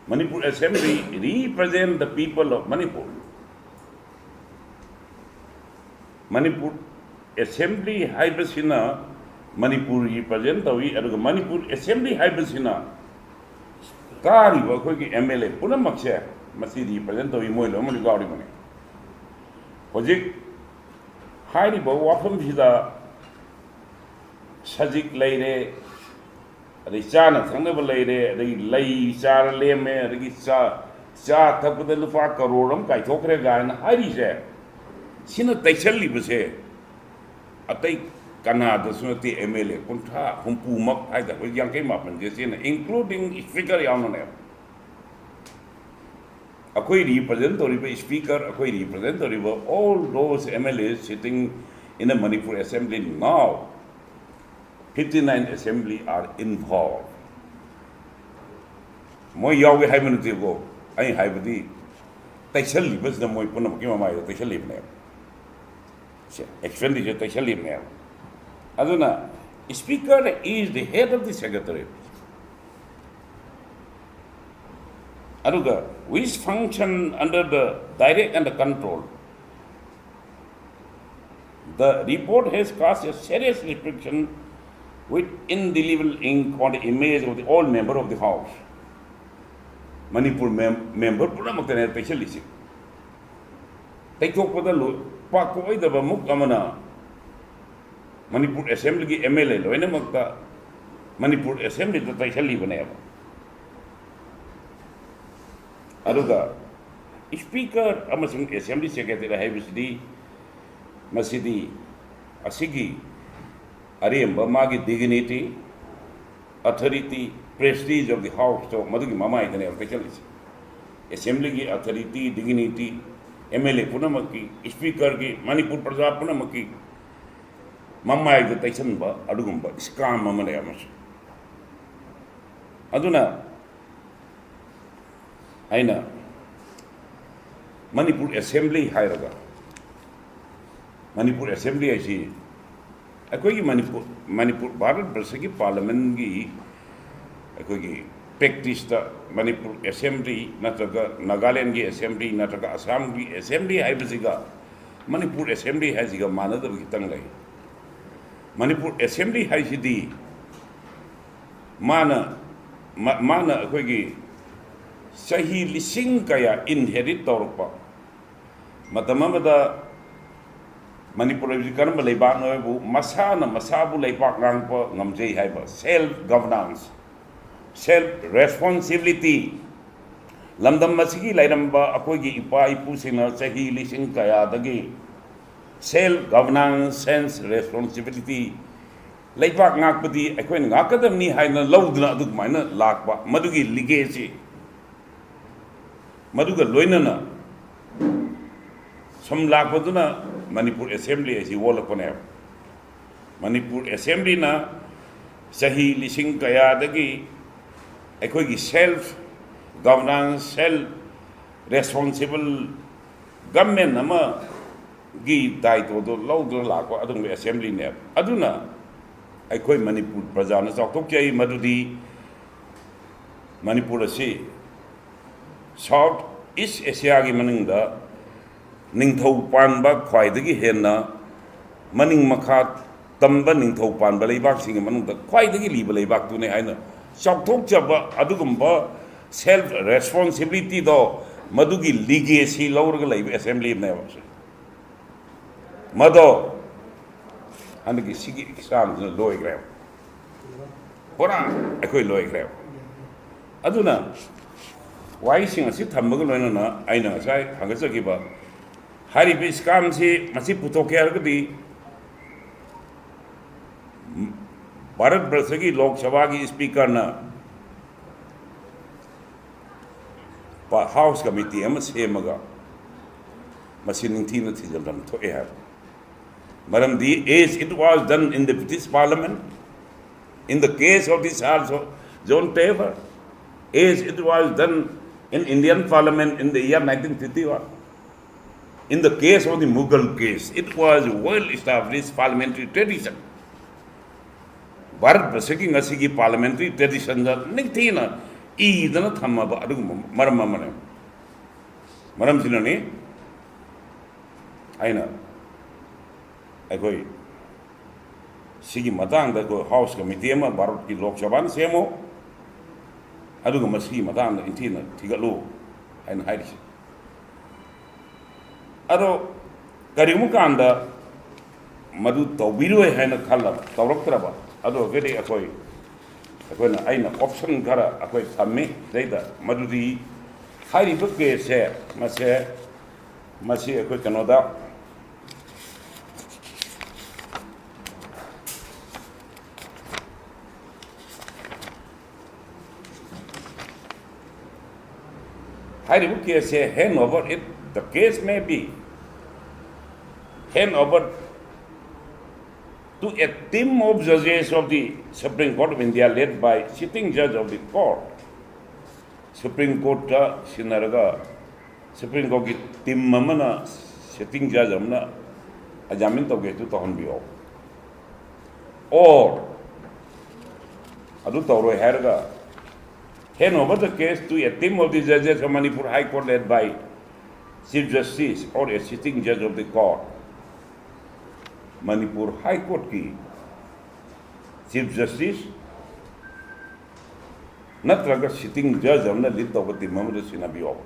Manipur Assembly represent the people of Manipur. Manipur assembly ꯍꯥꯏꯕꯁꯤꯅ ꯃꯅꯤꯄꯨꯔ ꯔꯤꯄ꯭ꯔꯖꯦꯟ ꯇꯧꯏ, ꯑꯗꯨꯒ ꯃꯅꯤꯄꯨꯔ ꯑꯦꯁꯦꯝꯕ꯭ꯂꯤ ꯍꯥꯏꯕꯁꯤꯅ ꯀꯥꯔꯤꯕ ꯑꯩꯈꯣꯏꯒꯤ ꯑꯦꯝ ꯑꯦꯜ ꯑꯦ ꯄꯨꯝꯅꯃꯛꯁꯦ ꯃꯁꯤ ꯔꯤꯄ꯭ꯔꯖꯦꯟ ꯇꯧꯏ, ꯃꯣꯏ ꯂꯣꯏꯅꯃꯛ ꯌꯥꯎꯔꯤꯕꯅꯤ꯫ ꯍꯧꯖꯤꯛ ꯍꯥꯏꯔꯤꯕ ꯋꯥꯐꯝꯁꯤꯗ ꯁꯖꯤꯛ ꯂꯩꯔꯦ, ꯑꯗꯩ ꯆꯥꯅ ꯊꯛꯅꯕ ꯂꯩꯔꯦ, ꯑꯗꯒꯤ ꯂꯩ ꯆꯥꯔ ꯂꯦꯝꯃꯦ, ꯑꯗꯒꯤ ꯆꯥ, ꯆꯥ ꯊꯛꯄꯗ ꯂꯨꯄꯥ ꯀꯔꯣꯔ ꯑꯃ ꯀꯥꯏꯊꯣꯛꯈ꯭ꯔꯦ ꯀꯥꯏꯅ ꯍꯥꯏꯔꯤꯁꯦ, ꯁꯤꯅ ꯇꯩꯁꯜꯂꯤꯕꯁꯦ ꯑꯇꯩ ꯀꯅꯥꯗꯁꯨ ꯅꯠꯇꯦ, ꯑꯦꯝ ꯑꯦꯜ ꯑꯦ ꯀꯨꯟꯊ꯭ꯔꯥ ꯍꯨꯝꯐꯨꯃꯛ ꯍꯥꯏꯇꯥꯔꯦ, ꯑꯩꯈꯣꯏ ꯌꯥꯡꯈꯩ ꯃꯥꯄꯟꯁꯦ ꯁꯤꯅ, including speaker ꯌꯥꯎꯅꯅꯦꯕ꯫ ꯑꯩꯈꯣꯏ ꯔꯤꯄ꯭ꯔꯖꯦꯟ ꯇꯧꯔꯤꯕ speaker, ꯑꯩꯈꯣꯏ ꯔꯤꯄ꯭ꯔꯖꯦꯟ ꯇꯧꯔꯤꯕ all those M L As sitting in the Manipur Assembly now, fifty nine assembly are involved. ꯃꯣꯏ ꯌꯥꯎꯒꯦ ꯍꯥꯏꯕ ꯅꯠꯇꯦꯀꯣ, ꯑꯩ ꯍꯥꯏꯕꯗꯤ ꯇꯩꯁꯜꯂꯤꯕꯁꯤꯅ ꯃꯣꯏ ꯄꯨꯝꯅꯃꯛꯀꯤ ꯃꯃꯥꯏꯗ ꯇꯩꯁꯜꯂꯤꯕꯅꯦꯕ꯫ ꯁꯦ, expenditure ꯇꯩꯁꯜꯂꯤꯕꯅꯦꯕ꯫ ꯑꯗꯨꯅ speaker is the head of the secretary. ꯑꯗꯨꯒ which function under the direct and the control. The report has cast a serious reflection with indelible ink on the image of the all member of the house. Manipur ꯃꯦꯝ-, member ꯄꯨꯝꯅꯃꯛꯇꯅꯦ ꯇꯩꯁꯜꯂꯤꯁꯦ꯫ ꯇꯩꯊꯣꯛꯄꯗ ꯂꯣꯏ-, ꯄꯥꯛ ꯀꯣꯏꯗꯕ ꯃꯨꯛ ꯑꯃꯅ ꯃꯅꯤꯄꯨꯔ ꯑꯦꯁꯦꯝꯕ꯭ꯂꯤꯒꯤ ꯑꯦꯝ ꯑꯦꯜ ꯑꯦ ꯂꯣꯏꯅꯃꯛꯇ ꯃꯅꯤꯄꯨꯔ ꯑꯦꯁꯦꯝꯕ꯭ꯂꯤꯗ ꯇꯩꯁꯜꯂꯤꯕꯅꯦꯕ꯫ ꯑꯗꯨꯒ speaker ꯑꯃꯁꯨꯡ assembly secretary ꯍꯥꯏꯕꯁꯤꯗꯤ, ꯃꯁꯤꯗꯤ ꯑꯁꯤꯒꯤ ꯑꯔꯦꯝꯕ ꯃꯥꯒꯤ dignity, authority, prestige of the house ꯇꯣ ꯃꯗꯨꯒꯤ ꯃꯃꯥꯏꯗꯅꯦꯕ ꯇꯩꯁꯜꯂꯤꯁꯦ꯫ ꯑꯦꯁꯦꯝꯕ꯭ꯂꯤꯒꯤ authority, dignity, ꯑꯦꯝ ꯑꯦꯜ ꯑꯦ ꯄꯨꯝꯅꯃꯛꯀꯤ, speaker ꯒꯤ, ꯃꯅꯤꯄꯨꯔ ꯄ꯭ꯔꯖꯥ ꯄꯨꯝꯅꯃꯛꯀꯤ ꯃꯃꯥꯏꯗ ꯇꯩꯁꯟꯕ ꯑꯗꯨꯒꯨꯝꯕ scam ꯑꯃꯅꯦꯕ ꯃꯁꯤ꯫ ꯑꯗꯨꯅ ꯑꯩꯅ ꯃꯅꯤꯄꯨꯔ ꯑꯦꯁꯦꯝꯕ꯭ꯂꯤ ꯍꯥꯏꯔꯒ, ꯃꯅꯤꯄꯨꯔ ꯑꯦꯁꯦꯝꯕ꯭ꯂꯤ ꯍꯥꯏꯁꯤ ꯑꯩꯈꯣꯏꯒꯤ ꯃꯅꯤꯄꯨꯔ, ꯃꯅꯤꯄꯨꯔ, ꯚꯥꯔꯠ ꯕꯔꯁꯒꯤ ꯄꯥꯔꯂꯤꯌꯥꯃꯦꯟꯒꯤ ꯑꯩꯈꯣꯏꯒꯤ practice ꯇ ꯃꯅꯤꯄꯨꯔ ꯑꯦꯁꯦꯝꯕ꯭ꯂꯤ ꯅꯠꯇ꯭ꯔꯒ ꯅꯥꯒꯥꯂꯦꯟꯒꯤ ꯑꯦꯁꯦꯝꯕ꯭ꯂꯤ ꯅꯠꯇ꯭ꯔꯒ ꯑꯁꯥꯝꯒꯤ ꯑꯦꯁꯦꯝꯕ꯭ꯂꯤ ꯍꯥꯏꯕꯁꯤꯒ ꯃꯅꯤꯄꯨꯔ ꯑꯦꯁꯦꯝꯕ꯭ꯂꯤ ꯍꯥꯏꯁꯤꯒ ꯃꯥꯟꯅꯗꯕ ꯈꯤꯇꯪ ꯂꯩ꯫ ꯃꯅꯤꯄꯨꯔ ꯑꯦꯁꯦꯝꯕ꯭ꯂꯤ ꯍꯥꯏꯁꯤꯗꯤ ꯃꯥꯅ, ꯃꯥ-, ꯃꯥꯅ ꯑꯩꯈꯣꯏꯒꯤ ꯆꯍꯤ ꯂꯤꯁꯤꯡ ꯀꯌꯥ inherit ꯇꯧꯔꯛꯄ, ꯃꯇꯝ ꯑꯃꯗ ꯃꯅꯤꯄꯨꯔ ꯍꯥꯏꯕꯁꯤ ꯀꯔꯝꯕ ꯂꯩꯕꯥꯛꯅꯣ ꯍꯥꯏꯕꯨ, ꯃꯁꯥꯅ ꯃꯁꯥꯕꯨ ꯂꯩꯕꯥꯛ ꯉꯥꯛꯄ ꯉꯝꯖꯩ ꯍꯥꯏꯕ self governance, self responsibility꯫ ꯂꯝꯗꯝ ꯑꯁꯤꯒꯤ ꯂꯩꯔꯝꯕ ꯑꯩꯈꯣꯏꯒꯤ ꯏꯄꯥ ꯏꯄꯨꯁꯤꯡꯅ ꯆꯍꯤ ꯂꯤꯁꯤꯡ ꯀꯌꯥꯗꯒꯤ self governance, self responsibility, ꯂꯩꯕꯥꯛ ꯉꯥꯛꯄꯗꯤ ꯑꯩꯈꯣꯏꯅ ꯉꯥꯛꯀꯗꯕꯅꯤ ꯍꯥꯏꯅ ꯂꯧꯗꯨꯅ ꯑꯗꯨꯃꯥꯏꯅ ꯂꯥꯛꯄ, ꯃꯗꯨꯒꯤ legacy, ꯃꯗꯨꯒ ꯂꯣꯏꯅꯅ ꯁꯨꯝ ꯂꯥꯛꯄꯗꯨꯅ ꯃꯅꯤꯄꯨꯔ assembly ꯑꯁꯤ ꯑꯣꯜꯂꯛꯄꯅꯦꯕ꯫ ꯃꯅꯤꯄꯨꯔ assemblyꯅ ꯆꯍꯤ ꯂꯤꯁꯤꯡ ꯀꯌꯥꯗꯒꯤ ꯑꯩꯈꯣꯏꯒꯤ self governance, self responsible government ꯑꯃꯒꯤ ꯗꯥꯏꯇꯣꯗꯣ ꯂꯧꯗꯨꯅ ꯂꯥꯛꯄ ꯑꯗꯨꯒꯨꯝꯕ assemblyꯅꯦꯕ꯫ ꯑꯗꯨꯅ ꯑꯩꯈꯣꯏ ꯃꯅꯤꯄꯨꯔ ꯄ꯭ꯔꯖꯥꯅ ꯆꯥꯎꯊꯣꯛꯆꯩ ꯃꯗꯨꯗꯤ ꯃꯅꯤꯄꯨꯔ ꯑꯁꯤ South East Asiaꯒꯤ ꯃꯅꯨꯡꯗ ꯅꯤꯡꯊꯧ ꯄꯥꯟꯕ ꯈ꯭ꯋꯥꯏꯗꯒꯤ ꯍꯦꯟꯅ ꯃꯅꯤꯡ ꯃꯈꯥ ꯇꯝꯕ ꯅꯤꯡꯊꯧ ꯄꯥꯟꯕ ꯂꯩꯕꯥꯛꯁꯤꯡꯒꯤ ꯃꯅꯨꯡꯗ ꯈ꯭ꯋꯥꯏꯗꯒꯤ ꯂꯤꯕ ꯂꯩꯕꯥꯛꯇꯨꯅꯤ ꯍꯥꯏꯅ ꯆꯥꯎꯊꯣꯛꯆꯕ ꯑꯗꯨꯒꯨꯝꯕ self responsibilityꯗꯣ, ꯃꯗꯨꯒꯤ legacy ꯂꯧꯔꯒ ꯂꯩꯕ assemblyꯅꯦꯕ꯫ ꯃꯗꯣ ꯍꯟꯗꯛꯀꯤ ꯁꯤꯒꯤ examꯁꯤꯅ ꯂꯣꯏꯈ꯭ꯔꯦꯕ꯫ ꯄꯨꯔꯥ ꯑꯩꯈꯣꯏ ꯂꯣꯏꯈ꯭ꯔꯦꯕ꯫ ꯑꯗꯨꯅ ꯋꯥꯍꯩꯁꯤꯡ ꯑꯁꯤ ꯊꯝꯕꯒ ꯂꯣꯏꯅꯅ ꯑꯩꯅ ꯉꯁꯥꯏ ꯊꯥꯡꯒꯠꯆꯈꯤꯕ ꯍꯥꯏꯔꯤꯕ schemeꯁꯤ ꯃꯁꯤ ꯄꯨꯊꯣꯛꯀꯦ ꯍꯥꯏꯔꯒꯗꯤ ꯚꯥꯔꯠ ꯕꯔꯁꯒꯤ ꯂꯣꯛ ꯁꯚꯥꯒꯤ speakerꯅ ꯄ-, house committee ꯑꯃ ꯁꯦꯝꯃꯒ ꯃꯁꯤ ꯅꯤꯡꯊꯤꯅ ꯊꯤꯖꯤꯟꯐꯝ ꯊꯣꯛꯑꯦ ꯍꯥꯏꯕ꯫ ꯃꯔꯝꯗꯤ as it was done in the British Parliament, in the case of the Sir Jo-, John Taylor, as it was done in Indian Parliament in the year nineteen fifty-one, in the case of the Mughal case, it was well established parliamentary tradition. Bharat ꯕꯔꯁꯒꯤ ꯉꯁꯤꯒꯤ parliamentary traditionꯗ ꯅꯤꯡꯊꯤꯅ ꯏꯗꯅ ꯊꯝꯃꯕ ꯑꯗꯨꯒꯨꯝꯕ ꯃꯔꯝ ꯑꯃꯅꯦ꯫ ꯃꯔꯝꯁꯤꯅꯅꯤ ꯑꯩꯅ ꯑꯩꯈꯣꯏ ꯁꯤꯒꯤ ꯃꯇꯥꯡꯗ ꯑꯩꯈꯣꯏ house committee ꯑꯃ ꯚꯥꯔꯠꯀꯤ ꯂꯣꯛ ꯁꯚꯥꯅ ꯁꯦꯝꯃꯨ, ꯑꯗꯨꯒ ꯃꯁꯤꯒꯤ ꯃꯇꯥꯡꯗ ꯅꯤꯡꯊꯤꯅ ꯊꯤꯒꯠꯂꯨ ꯍꯥꯏꯅ ꯍꯥꯏꯔꯤꯁꯦ꯫ ꯑꯗꯣ ꯀꯔꯤꯒꯨꯝꯕ ꯀꯥꯟꯗ ꯃꯗꯨ ꯇꯧꯕꯤꯔꯣꯏ ꯍꯥꯏꯅ ꯈꯜꯂꯕ, ꯇꯧꯔꯛꯇ꯭ꯔꯕ, ꯑꯗꯨ ꯑꯣꯏꯔꯒꯗꯤ ꯑꯩꯈꯣꯏ, ꯑꯩꯈꯣꯏꯅ, ꯑꯩꯅ option ꯈꯔ ꯑꯩꯈꯣꯏ ꯊꯝꯃꯤ ꯁꯤꯗꯩꯗ꯫ ꯃꯗꯨꯗꯤ ꯍꯥꯏꯔꯤꯕ caseꯁꯦ, ꯃꯁꯦ, ꯃꯁꯤ ꯑꯩꯈꯣꯏ ꯀꯩꯅꯣꯗ, ꯍꯥꯏꯔꯤꯕ caseꯁꯦ hand over, it, the case may be hand over to a team of judges of the Supreme Court of India led by sitting judge of the court. Supreme Courtꯇ ꯁꯤꯟꯅꯔꯒ, Supreme Courtꯀꯤ team ꯑꯃꯅ, sitting judge ꯑꯃꯅ examine ꯇꯧꯒꯦ ꯑꯗꯨ ꯇꯧꯍꯟꯕꯤꯌꯣ꯫ Or ꯑꯗꯨ ꯇꯧꯔꯣꯏ ꯍꯥꯏꯔꯒ, hand over the case to a team of the judges of Manipur High Court led by Chief Justice or a sitting judge of the court. Manipur High Courtꯀꯤ Chief Justice ꯅꯠꯇ꯭ꯔꯒ sitting judge ꯑꯃꯅ lead ꯇꯧꯕ team ꯑꯃꯗ ꯁꯤꯟꯅꯕꯤꯌꯣ꯫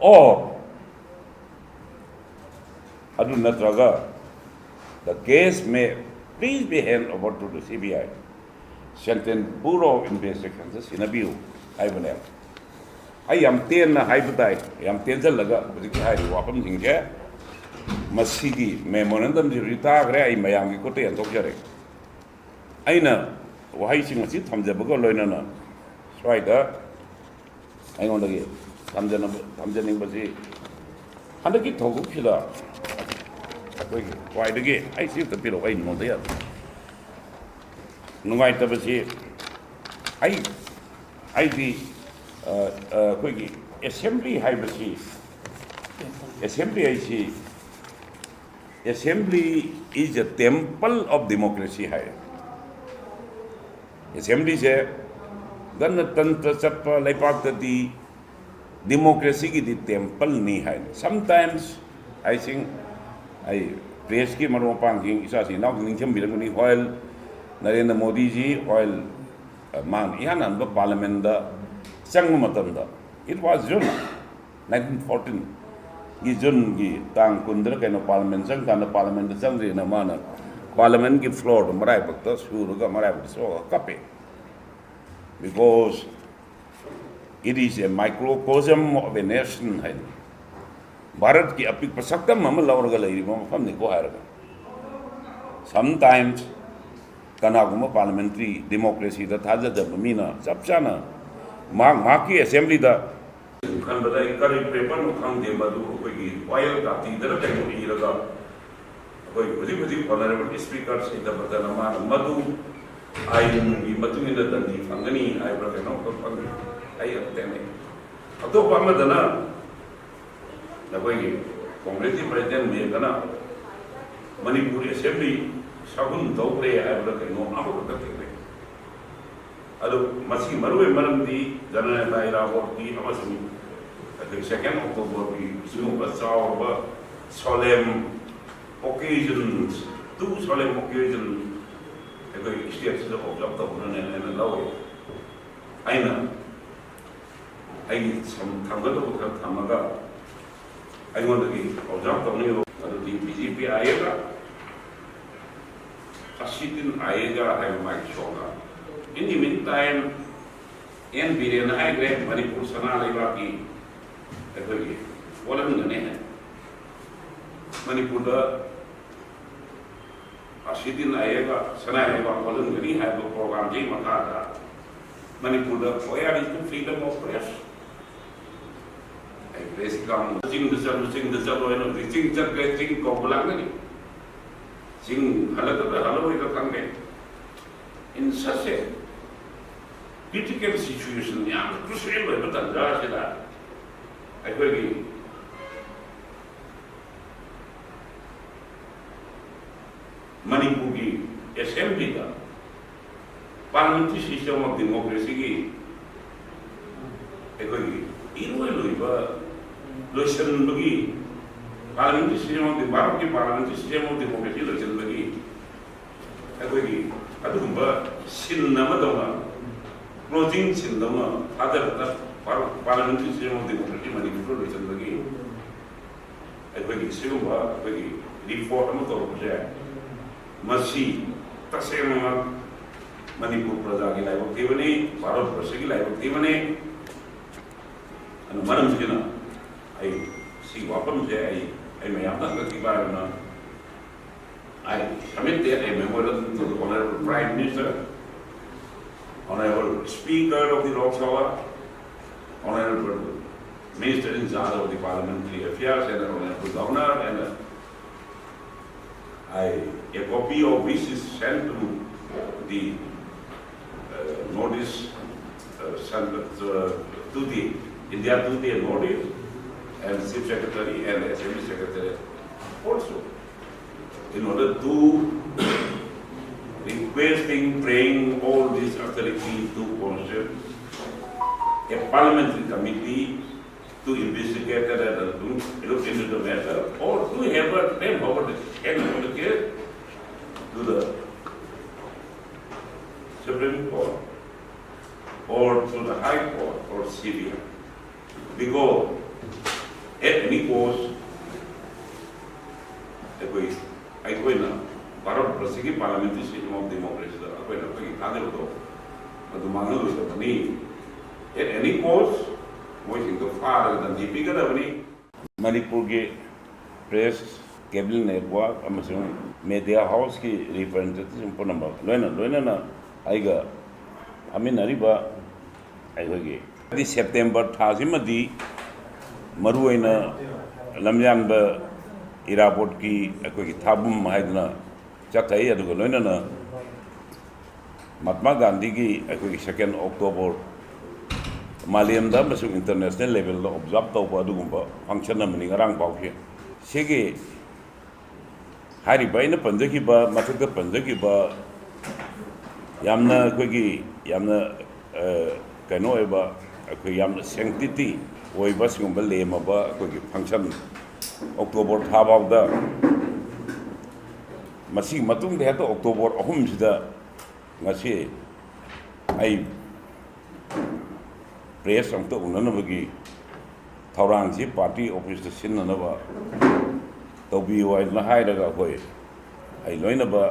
Or ꯑꯗꯨ ꯅꯠꯇ꯭ꯔꯒ, the case may please be hand over to the C B I, Central Bureau of Investigation ꯗ ꯁꯤꯟꯅꯕꯤꯌꯨ ꯍꯥꯏꯕꯅꯦꯕ꯫ ꯑꯩ ꯌꯥꯝ ꯇꯦꯟꯅ ꯍꯥꯏꯕ ꯇꯥꯏ, ꯌꯥꯝ ꯇꯦꯟꯖꯜꯂꯒ ꯍꯧꯖꯤꯛꯀꯤ ꯍꯥꯏꯔꯤꯕ ꯋꯥꯐꯝꯁꯤꯡꯁꯦ, ꯃꯁꯤꯒꯤ memorandumꯁꯤ ꯔꯤꯇꯥꯈ꯭ꯔꯦ, ꯑꯩ ꯃꯌꯥꯝꯒꯤ ꯈꯨꯠꯇ ꯌꯦꯟꯊꯣꯛꯆꯔꯦ꯫ ꯑꯩꯅ ꯋꯥꯍꯩꯁꯤꯡ ꯑꯁꯤ ꯊꯝꯖꯕꯒ ꯂꯣꯏꯅꯅ ꯁ꯭ꯋꯥꯏꯗ ꯑꯩꯉꯣꯟꯗꯒꯤ ꯊꯝꯖꯅꯕ, ꯊꯝꯖꯅꯤꯡꯕꯁꯤ, ꯍꯟꯗꯛꯀꯤ ꯊꯧꯗꯣꯛꯁꯤꯗ ꯑꯩꯈꯣꯏꯒꯤ ꯈ꯭ꯋꯥꯏꯗꯒꯤ, ꯑꯩ ꯁꯤ ꯑꯝꯇ ꯄꯤꯔꯛꯑꯣ, ꯑꯩ ꯅꯣꯟꯗ ꯌꯥꯗꯦ꯫ ꯅꯨꯡꯉꯥꯏꯇꯕꯁꯤ, ꯑꯩ, ꯑꯩꯗꯤ, ꯑ, ꯑ, ꯑꯩꯈꯣꯏꯒꯤ assembly ꯍꯥꯏꯕꯁꯤ, assembly ꯍꯥꯏꯁꯤ, "Assembly is a temple of democracy" ꯍꯥꯏ꯫ Assemblyꯁꯦ ꯒꯅꯇꯟꯇ꯭ꯔ ꯆꯠꯄ ꯂꯩꯄꯥꯛꯇꯗꯤ democracyꯒꯤꯗꯤ templeꯅꯤ ꯍꯥꯏ꯫ Sometimes, I think, ꯑꯩ pressꯀꯤ ꯃꯔꯨꯞ ꯃꯄꯥꯡꯁꯤꯡ, ꯏꯆꯥꯁꯤꯡ ꯏꯅꯥꯎꯁꯤꯡ ꯅꯤꯡꯁꯤꯡꯕꯤꯔꯝꯒꯅꯤ, while ꯅꯔꯦꯟꯗ꯭ꯔ ꯃꯣꯗꯤꯖꯤ, while, ꯑ, ꯃꯥꯅ ꯏꯍꯥꯟ ꯍꯥꯟꯕ parliamentꯇ ꯆꯪꯕ ꯃꯇꯝꯗ, it was June nineteen fourteen, ꯒꯤ ꯖꯨꯟꯒꯤ ꯇꯥꯡ ꯀꯨꯟꯗꯔ ꯀꯩꯅꯣ ꯄꯥꯔꯂꯤꯌꯥꯃꯦꯟ ꯆꯪꯀꯥꯟꯗ ꯄꯥꯔꯂꯤꯌꯥꯃꯦꯟꯗ ꯆꯪꯗ꯭ꯔꯦꯅ ꯃꯥꯅ ꯄꯥꯔꯂꯤꯌꯥꯃꯦꯟꯒꯤ ꯐ꯭ꯂꯣꯔꯗ ꯃꯔꯥꯏꯕꯛꯇ ꯁꯨꯔꯒ ꯃꯔꯥꯏꯕꯛꯇ ꯁꯣꯛꯑꯒ ꯀꯞꯄꯦ꯫ Because it is a microcosm of a nation ꯍꯥꯏꯅ, ꯚꯥꯔꯠꯀꯤ ꯑꯄꯤꯛꯄ ꯁꯛꯇꯝ ꯑꯃ ꯂꯧꯔꯒ ꯂꯩꯔꯤꯕ ꯃꯐꯝꯅꯤꯀꯣ ꯍꯥꯏꯔꯒ꯫ Sometimes ꯀꯅꯥꯒꯨꯝꯕ ꯄꯥꯔꯂꯤꯌꯥꯃꯦꯟꯇꯔꯤ ꯗꯦꯃꯣꯀ꯭ꯔꯦꯁꯤꯗ ꯊꯥꯖꯗꯕ ꯃꯤꯅ ꯆꯞ ꯆꯥꯅ ꯃꯍꯥꯛ ꯃꯍꯥꯛꯀꯤ ꯑꯦꯁꯦꯝꯕ꯭ꯂꯤꯗ ꯈꯟꯕꯗ ꯑꯩ ꯀꯔꯤ ꯄꯦꯄꯔꯅꯣ ꯈꯪꯗꯦ, ꯃꯗꯨ ꯑꯩꯈꯣꯏꯒꯤ ꯋꯥꯌꯦꯜ ꯀꯥꯇꯤꯗꯔ ꯀꯩꯅꯣ ꯏꯔꯒ ꯑꯩꯈꯣꯏ ꯍꯧꯖꯤꯛ ꯍꯧꯖꯤꯛ ꯑꯣꯅꯔꯦꯕꯜ ꯁ꯭ꯄꯤꯀꯔ ꯁꯤꯗꯕꯗꯅ ꯃꯥꯅ ꯃꯗꯨ ꯑꯥꯏꯟꯒꯤ ꯃꯇꯨꯡ ꯏꯟꯅ ꯗꯟꯗꯤ ꯐꯪꯒꯅꯤ ꯍꯥꯏꯕ꯭ꯔꯥ ꯀꯩꯅꯣ ꯑꯃꯈꯛ ꯐꯪꯉꯤ꯫ ꯑꯩ ꯑꯗꯨ ꯊꯦꯡꯅꯩ꯫ ꯑꯇꯣꯞꯄ ꯑꯃꯗꯅ ꯑꯩꯈꯣꯏꯒꯤ ꯀꯣꯡꯒ꯭ꯔꯦꯁꯀꯤ ꯄ꯭ꯔꯦꯁꯤꯗꯦꯟ ꯃꯦꯛꯀꯅ ꯃꯅꯤꯄꯨꯔ ꯑꯦꯁꯦꯝꯕ꯭ꯂꯤ ꯁꯒꯨꯟ ꯇꯧꯈ꯭ꯔꯦ ꯍꯥꯏꯕ꯭ꯔꯥ ꯀꯩꯅꯣ ꯑꯃꯈꯛꯇ ꯊꯦꯡꯅꯩ꯫ ꯑꯗꯨ ꯃꯁꯤ ꯃꯔꯨꯑꯣꯏ ꯃꯔꯝꯗꯤ ꯖꯅꯅꯦꯇꯥ ꯏꯔꯥꯕꯣꯠꯀꯤ ꯑꯃꯁꯨꯡ ꯑꯩꯈꯣꯏ ꯁꯦꯀꯦꯟ ꯑꯣꯛꯇꯣꯕꯔꯒꯤ ꯁꯤꯒꯨꯝꯕ ꯆꯥꯎꯔꯕ solemn occasions, two solemn occasion ꯑꯩꯈꯣꯏ ꯁ꯭ꯇꯦꯠꯁꯤꯗ ꯑꯣꯕꯖꯥꯔꯕ ꯇꯧꯕꯅꯅꯦ ꯍꯥꯏꯅ ꯂꯧꯋꯤ꯫ ꯑꯩꯅ ꯑꯩꯒꯤ ꯁꯝ-, ꯊꯝꯒꯗꯕ ꯈꯔ ꯊꯝꯃꯒ ꯑꯩꯉꯣꯟꯗꯒꯤ ꯑꯣꯕꯖꯥꯔꯕ ꯇꯧꯅꯤꯡꯕ ꯑꯗꯨꯗꯤ ꯕꯤ ꯖꯦ ꯄꯤ ꯑꯥꯏ ꯑꯦꯒ ꯑꯁꯤꯇꯤꯟ ꯑꯥꯏ ꯑꯦꯒ ꯍꯥꯏꯕ ꯃꯥꯒꯤ ꯁꯣꯛꯅ꯫ In the meantime, ꯑꯦꯟ ꯕꯤꯔꯦꯟꯅ ꯍꯥꯏꯈ꯭ꯔꯦ, ꯃꯅꯤꯄꯨꯔ ꯁꯅꯥ ꯂꯩꯕꯥꯛꯀꯤ ꯑꯩꯈꯣꯏꯒꯤ ꯑꯣꯜꯍꯟꯒꯅꯤ ꯍꯥꯏ꯫ ꯃꯅꯤꯄꯨꯔꯗ ꯑꯁꯤꯇꯤꯟ ꯑꯥꯏ ꯑꯦꯒ ꯁꯅꯥ ꯂꯩꯕꯥꯛ ꯑꯣꯜꯍꯟꯒꯅꯤ ꯍꯥꯏꯕ ꯄ꯭ꯔꯣꯒ꯭ꯔꯥꯝꯁꯤꯒꯤ ꯃꯈꯥꯗ ꯃꯅꯤꯄꯨꯔꯗ where is the freedom of press? ꯑꯩ ꯄ꯭ꯔꯦꯁ ꯒ꯭ꯔꯥꯎꯟ ꯆꯤꯡꯗ ꯆꯠꯂꯨ, ꯆꯤꯡꯗ ꯆꯠꯂꯨ ꯍꯥꯏꯅ ꯍꯧꯖꯤꯛ ꯆꯤꯡ ꯆꯠꯈ꯭ꯔꯦ, ꯆꯤꯡ ꯀꯧꯕ ꯂꯥꯛꯅꯔꯤ꯫ ꯆꯤꯡ ꯍꯜꯂꯛꯀꯗ꯭ꯔꯥ ꯍꯜꯂꯛꯑꯣꯏꯗ꯭ꯔꯥ ꯈꯪꯗꯦ꯫ In such a critical situation, ꯌꯥꯝꯅ crucial ꯑꯣꯏꯕ ꯇꯥꯟꯖꯥ ꯑꯁꯤꯗ ꯑꯩꯈꯣꯏꯒꯤ ꯃꯅꯤꯄꯨꯔꯒꯤ ꯑꯦꯁꯦꯝꯕ꯭ꯂꯤꯗ parliamentary system of democracyꯒꯤ ꯑꯩꯈꯣꯏꯒꯤ ꯏꯔꯣꯏ ꯂꯣꯏꯕ ꯂꯣꯏꯁꯤꯟꯕꯒꯤ parliamentary system of the, ꯚꯥꯔꯠꯀꯤ parliamentary system of democracy ꯂꯣꯏꯁꯤꯟꯕꯒꯤ ꯑꯩꯈꯣꯏꯒꯤ ꯑꯗꯨꯒꯨꯝꯕ scene ꯑꯃꯗꯧꯅ, closing scene ꯗꯧꯅ ꯊꯥꯗꯔꯒ parliamentary system of democracy ꯃꯅꯤꯄꯨꯔꯗ ꯂꯣꯏꯁꯤꯟꯕꯒꯤ ꯑꯩꯈꯣꯏꯒꯤ ꯁꯤꯒꯨꯝꯕ ꯑꯩꯈꯣꯏꯒꯤ ꯔꯤꯄꯣꯔꯠ ꯑꯃ ꯇꯧꯔꯛꯄꯁꯦ, ꯃꯁꯤ ꯇꯁꯦꯡꯅꯃꯛ ꯃꯅꯤꯄꯨꯔ ꯄ꯭ꯔꯖꯥꯒꯤ ꯂꯥꯏꯕꯛ ꯊꯤꯕꯅꯤ, ꯚꯥꯔꯠ ꯕꯔꯁꯒꯤ ꯂꯥꯏꯕꯛ ꯊꯤꯕꯅꯤ꯫ ꯑꯗꯨ ꯃꯔꯝꯁꯤꯅ ꯑꯩ ꯁꯤꯒꯤ ꯋꯥꯐꯝꯁꯦ ꯑꯩ ꯑꯩ ꯃꯌꯥꯝꯗ ꯍꯟꯗꯛꯀꯤ ꯄꯥꯏꯕꯅ I submit a memorandum to the Honorable Prime Minister, Honorable Speaker of the Lok Sabha, Honorable Minister in charge of the Parliamentary Affairs, and Honorable Governor, and uh, I, a copy of which is sent to the uh, Northeast uh, Central, uh, to the India to the Northeast and Chief Secretary and Assembly Secretary also, in order to requesting, praying all these authorities to constitute a parliamentary committee to investigate and uh, to look into the matter, or to have a, them over the, hand over the case to the Supreme Court or to the High Court or C B I. Because at any cost, ꯑꯩꯈꯣꯏ ꯑꯩꯈꯣꯏꯅ Bharat ꯕꯔꯁꯤꯒꯤ parliamentary system of ꯗꯦꯃꯣꯀ꯭ꯔꯦꯁꯤꯗ ꯑꯩꯈꯣꯏꯅ ꯑꯩꯈꯣꯏꯒꯤ ꯊꯥꯖꯕꯗꯣ ꯑꯗꯨ ꯃꯥꯡꯍꯜꯂꯣꯏꯗꯕꯅꯤ꯫ At any cost ꯃꯣꯏꯁꯤꯡꯗꯣ ꯐꯥꯔꯒ ꯗꯟꯗꯤ ꯄꯤꯒꯗꯕꯅꯤ꯫ ꯃꯅꯤꯄꯨꯔꯒꯤ press, cable network ꯑꯃꯁꯨꯡ media ꯍꯥꯎꯁꯀꯤ ꯔꯤꯄ꯭ꯔꯖꯦꯟꯇꯦꯇꯤꯚꯁꯤꯡ ꯄꯨꯝꯅꯃꯛ, ꯂꯣꯏꯅ ꯂꯣꯏꯅꯅ ꯑꯩꯒ ꯐꯝꯃꯤꯟꯅꯔꯤꯕ ꯑꯩꯈꯣꯏꯒꯤ ꯍꯥꯏꯗꯤ ꯁꯦꯞꯇꯦꯝꯕꯔ ꯊꯥꯁꯤꯃꯗꯤ ꯃꯔꯨꯑꯣꯏꯅ ꯂꯝꯌꯥꯟꯕ ꯏꯔꯥꯕꯣꯠꯀꯤ ꯑꯩꯈꯣꯏꯒꯤ ꯊꯥꯕꯨꯝ ꯍꯥꯏꯗꯅ ꯆꯠꯊꯩ꯫ ꯑꯗꯨꯒ ꯂꯣꯏꯅꯅ ꯃꯍꯥꯠꯃꯥ ꯒꯥꯟꯙꯤꯒꯤ ꯑꯩꯈꯣꯏꯒꯤ ꯁꯦꯀꯦꯟ ꯑꯣꯛꯇꯣꯕꯔ ꯃꯥꯂꯦꯝꯗ ꯑꯃꯁꯨꯡ ꯏꯟꯇꯔꯅꯦꯁꯅꯦꯜ ꯂꯦꯚꯦꯜꯗ ꯑꯣꯕꯖꯥꯔꯕ ꯇꯧꯕ ꯑꯗꯨꯒꯨꯝꯕ ꯐꯪꯁꯟ ꯑꯃꯅꯤ ꯉꯔꯥꯡ ꯐꯥꯎꯁꯤ꯫ ꯁꯤꯒꯤ ꯍꯥꯏꯔꯤꯕ ꯑꯩꯅ ꯄꯟꯖꯈꯤꯕ, ꯃꯊꯛꯇ ꯄꯟꯖꯈꯤꯕ ꯌꯥꯝꯅ ꯑꯩꯈꯣꯏꯒꯤ ꯌꯥꯝꯅ, ꯑ, ꯀꯩꯅꯣ ꯑꯣꯏꯕ, ꯑꯩꯈꯣꯏ ꯌꯥꯝꯅ ꯁꯦꯡꯇꯤꯇꯤ ꯑꯣꯏꯕ ꯁꯤꯒꯨꯝꯕ ꯂꯦꯝꯃꯕ ꯑꯩꯈꯣꯏꯒꯤ ꯐꯪꯁꯟ ꯑꯣꯛꯇꯣꯕꯔ ꯊꯥ ꯐꯥꯎꯗ, ꯃꯁꯤꯒꯤ ꯃꯇꯨꯡꯗ ꯍꯦꯛꯇ ꯑꯣꯛꯇꯣꯕꯔ ꯑꯍꯨꯝꯁꯤꯗ ꯉꯁꯤ ꯑꯩ ꯄ꯭ꯔꯦꯁ ꯑꯃꯨꯛꯇ ꯎꯅꯅꯕꯒꯤ ꯊꯧꯔꯥꯡꯁꯤ ꯄꯥꯔꯇꯤ ꯑꯣꯐꯤꯁꯇ ꯁꯤꯟꯅꯅꯕ ꯇꯧꯕꯤꯌꯨ ꯍꯥꯏꯗꯅ ꯍꯥꯏꯔꯒ ꯑꯩꯈꯣꯏ ꯑꯩ ꯂꯣꯏꯅꯕ,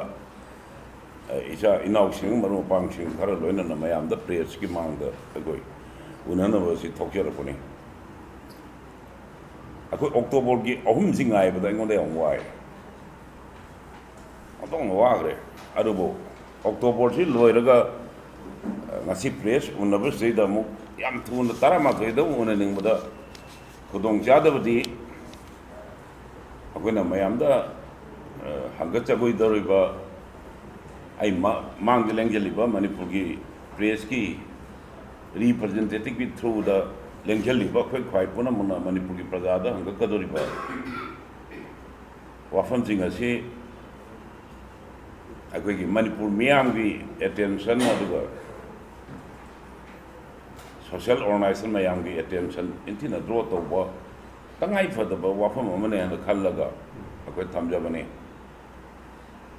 ꯑ, ꯏꯆꯥ ꯏꯅꯥꯎꯁꯤꯡ, ꯃꯔꯨꯞ ꯃꯄꯥꯡꯁꯤꯡ ꯈꯔ ꯂꯣꯏꯅꯅ ꯃꯌꯥꯝꯗ ꯄ꯭ꯔꯦꯁꯀꯤ ꯃꯥꯡꯗ ꯑꯩꯈꯣꯏ ꯎꯅꯅꯕ ꯑꯁꯤ ꯊꯣꯛꯆꯔꯛꯄꯅꯤ꯫ ꯑꯩꯈꯣꯏ ꯑꯣꯛꯇꯣꯕꯔꯒꯤ ꯑꯍꯨꯝꯁꯤ ꯉꯥꯏꯕꯗ ꯑꯩꯉꯣꯟꯗ ꯌꯥꯝ ꯋꯥꯏ꯫ ꯑꯣꯟꯊꯣꯛꯅ ꯋꯥꯈ꯭ꯔꯦ꯫ ꯑꯗꯨꯕꯨ ꯑꯣꯛꯇꯣꯕꯔꯁꯤ ꯂꯣꯏꯔꯒ, ꯑ, ꯉꯁꯤ ꯄ꯭ꯔꯦꯁ ꯎꯅꯕꯁꯤꯗꯩꯗ ꯑꯃꯨꯛ ꯌꯥꯝ ꯊꯨꯅ ꯇꯔꯥꯃꯥꯊꯣꯏꯗ ꯑꯃꯨꯛ ꯎꯅꯅꯤꯡꯕꯗ ꯈꯨꯗꯣꯡꯆꯥꯗꯕꯗꯤ ꯑꯩꯈꯣꯏꯅ ꯃꯌꯥꯝꯗ, ꯑ, ꯍꯪꯒꯠꯆꯒꯣꯏꯗꯧꯔꯤꯕ, ꯑꯩ ꯃ-, ꯃꯥꯡꯗ ꯂꯦꯡꯖꯜꯂꯤꯕ ꯃꯅꯤꯄꯨꯔꯒꯤ ꯄ꯭ꯔꯦꯁꯀꯤ ꯔꯤꯄ꯭ꯔꯖꯦꯟꯇꯦꯇꯤꯚꯀꯤ ꯊ꯭ꯔꯨꯗ ꯂꯦꯡꯖꯜꯂꯤꯕ ꯑꯩꯈꯣꯏ ꯈ꯭ꯋꯥꯏ ꯄꯨꯝꯅꯃꯛꯅ ꯃꯅꯤꯄꯨꯔꯒꯤ ꯄ꯭ꯔꯖꯥꯗ ꯍꯪꯒꯠꯀꯗꯧꯔꯤꯕ ꯋꯥꯐꯝꯁꯤꯡ ꯑꯁꯤ ꯑꯩꯈꯣꯏꯒꯤ ꯃꯅꯤꯄꯨꯔ ꯃꯤꯌꯥꯝꯒꯤ ꯑꯦꯇꯦꯟꯁꯟ, ꯑꯗꯨꯒ ꯁꯣꯁꯤꯌꯦꯜ ꯑꯣꯔꯒꯅꯥꯏꯖꯦꯁꯟ ꯃꯌꯥꯝꯒꯤ ꯑꯦꯇꯦꯟꯁꯟ ꯅꯤꯡꯊꯤꯅ ꯗ꯭ꯔꯣ ꯇꯧꯕ ꯇꯉꯥꯏ ꯐꯗꯕ ꯋꯥꯐꯝ ꯑꯃꯅꯦ ꯍꯥꯏꯅ ꯈꯜꯂꯒ ꯑꯩꯈꯣꯏ ꯊꯝꯖꯕꯅꯤ꯫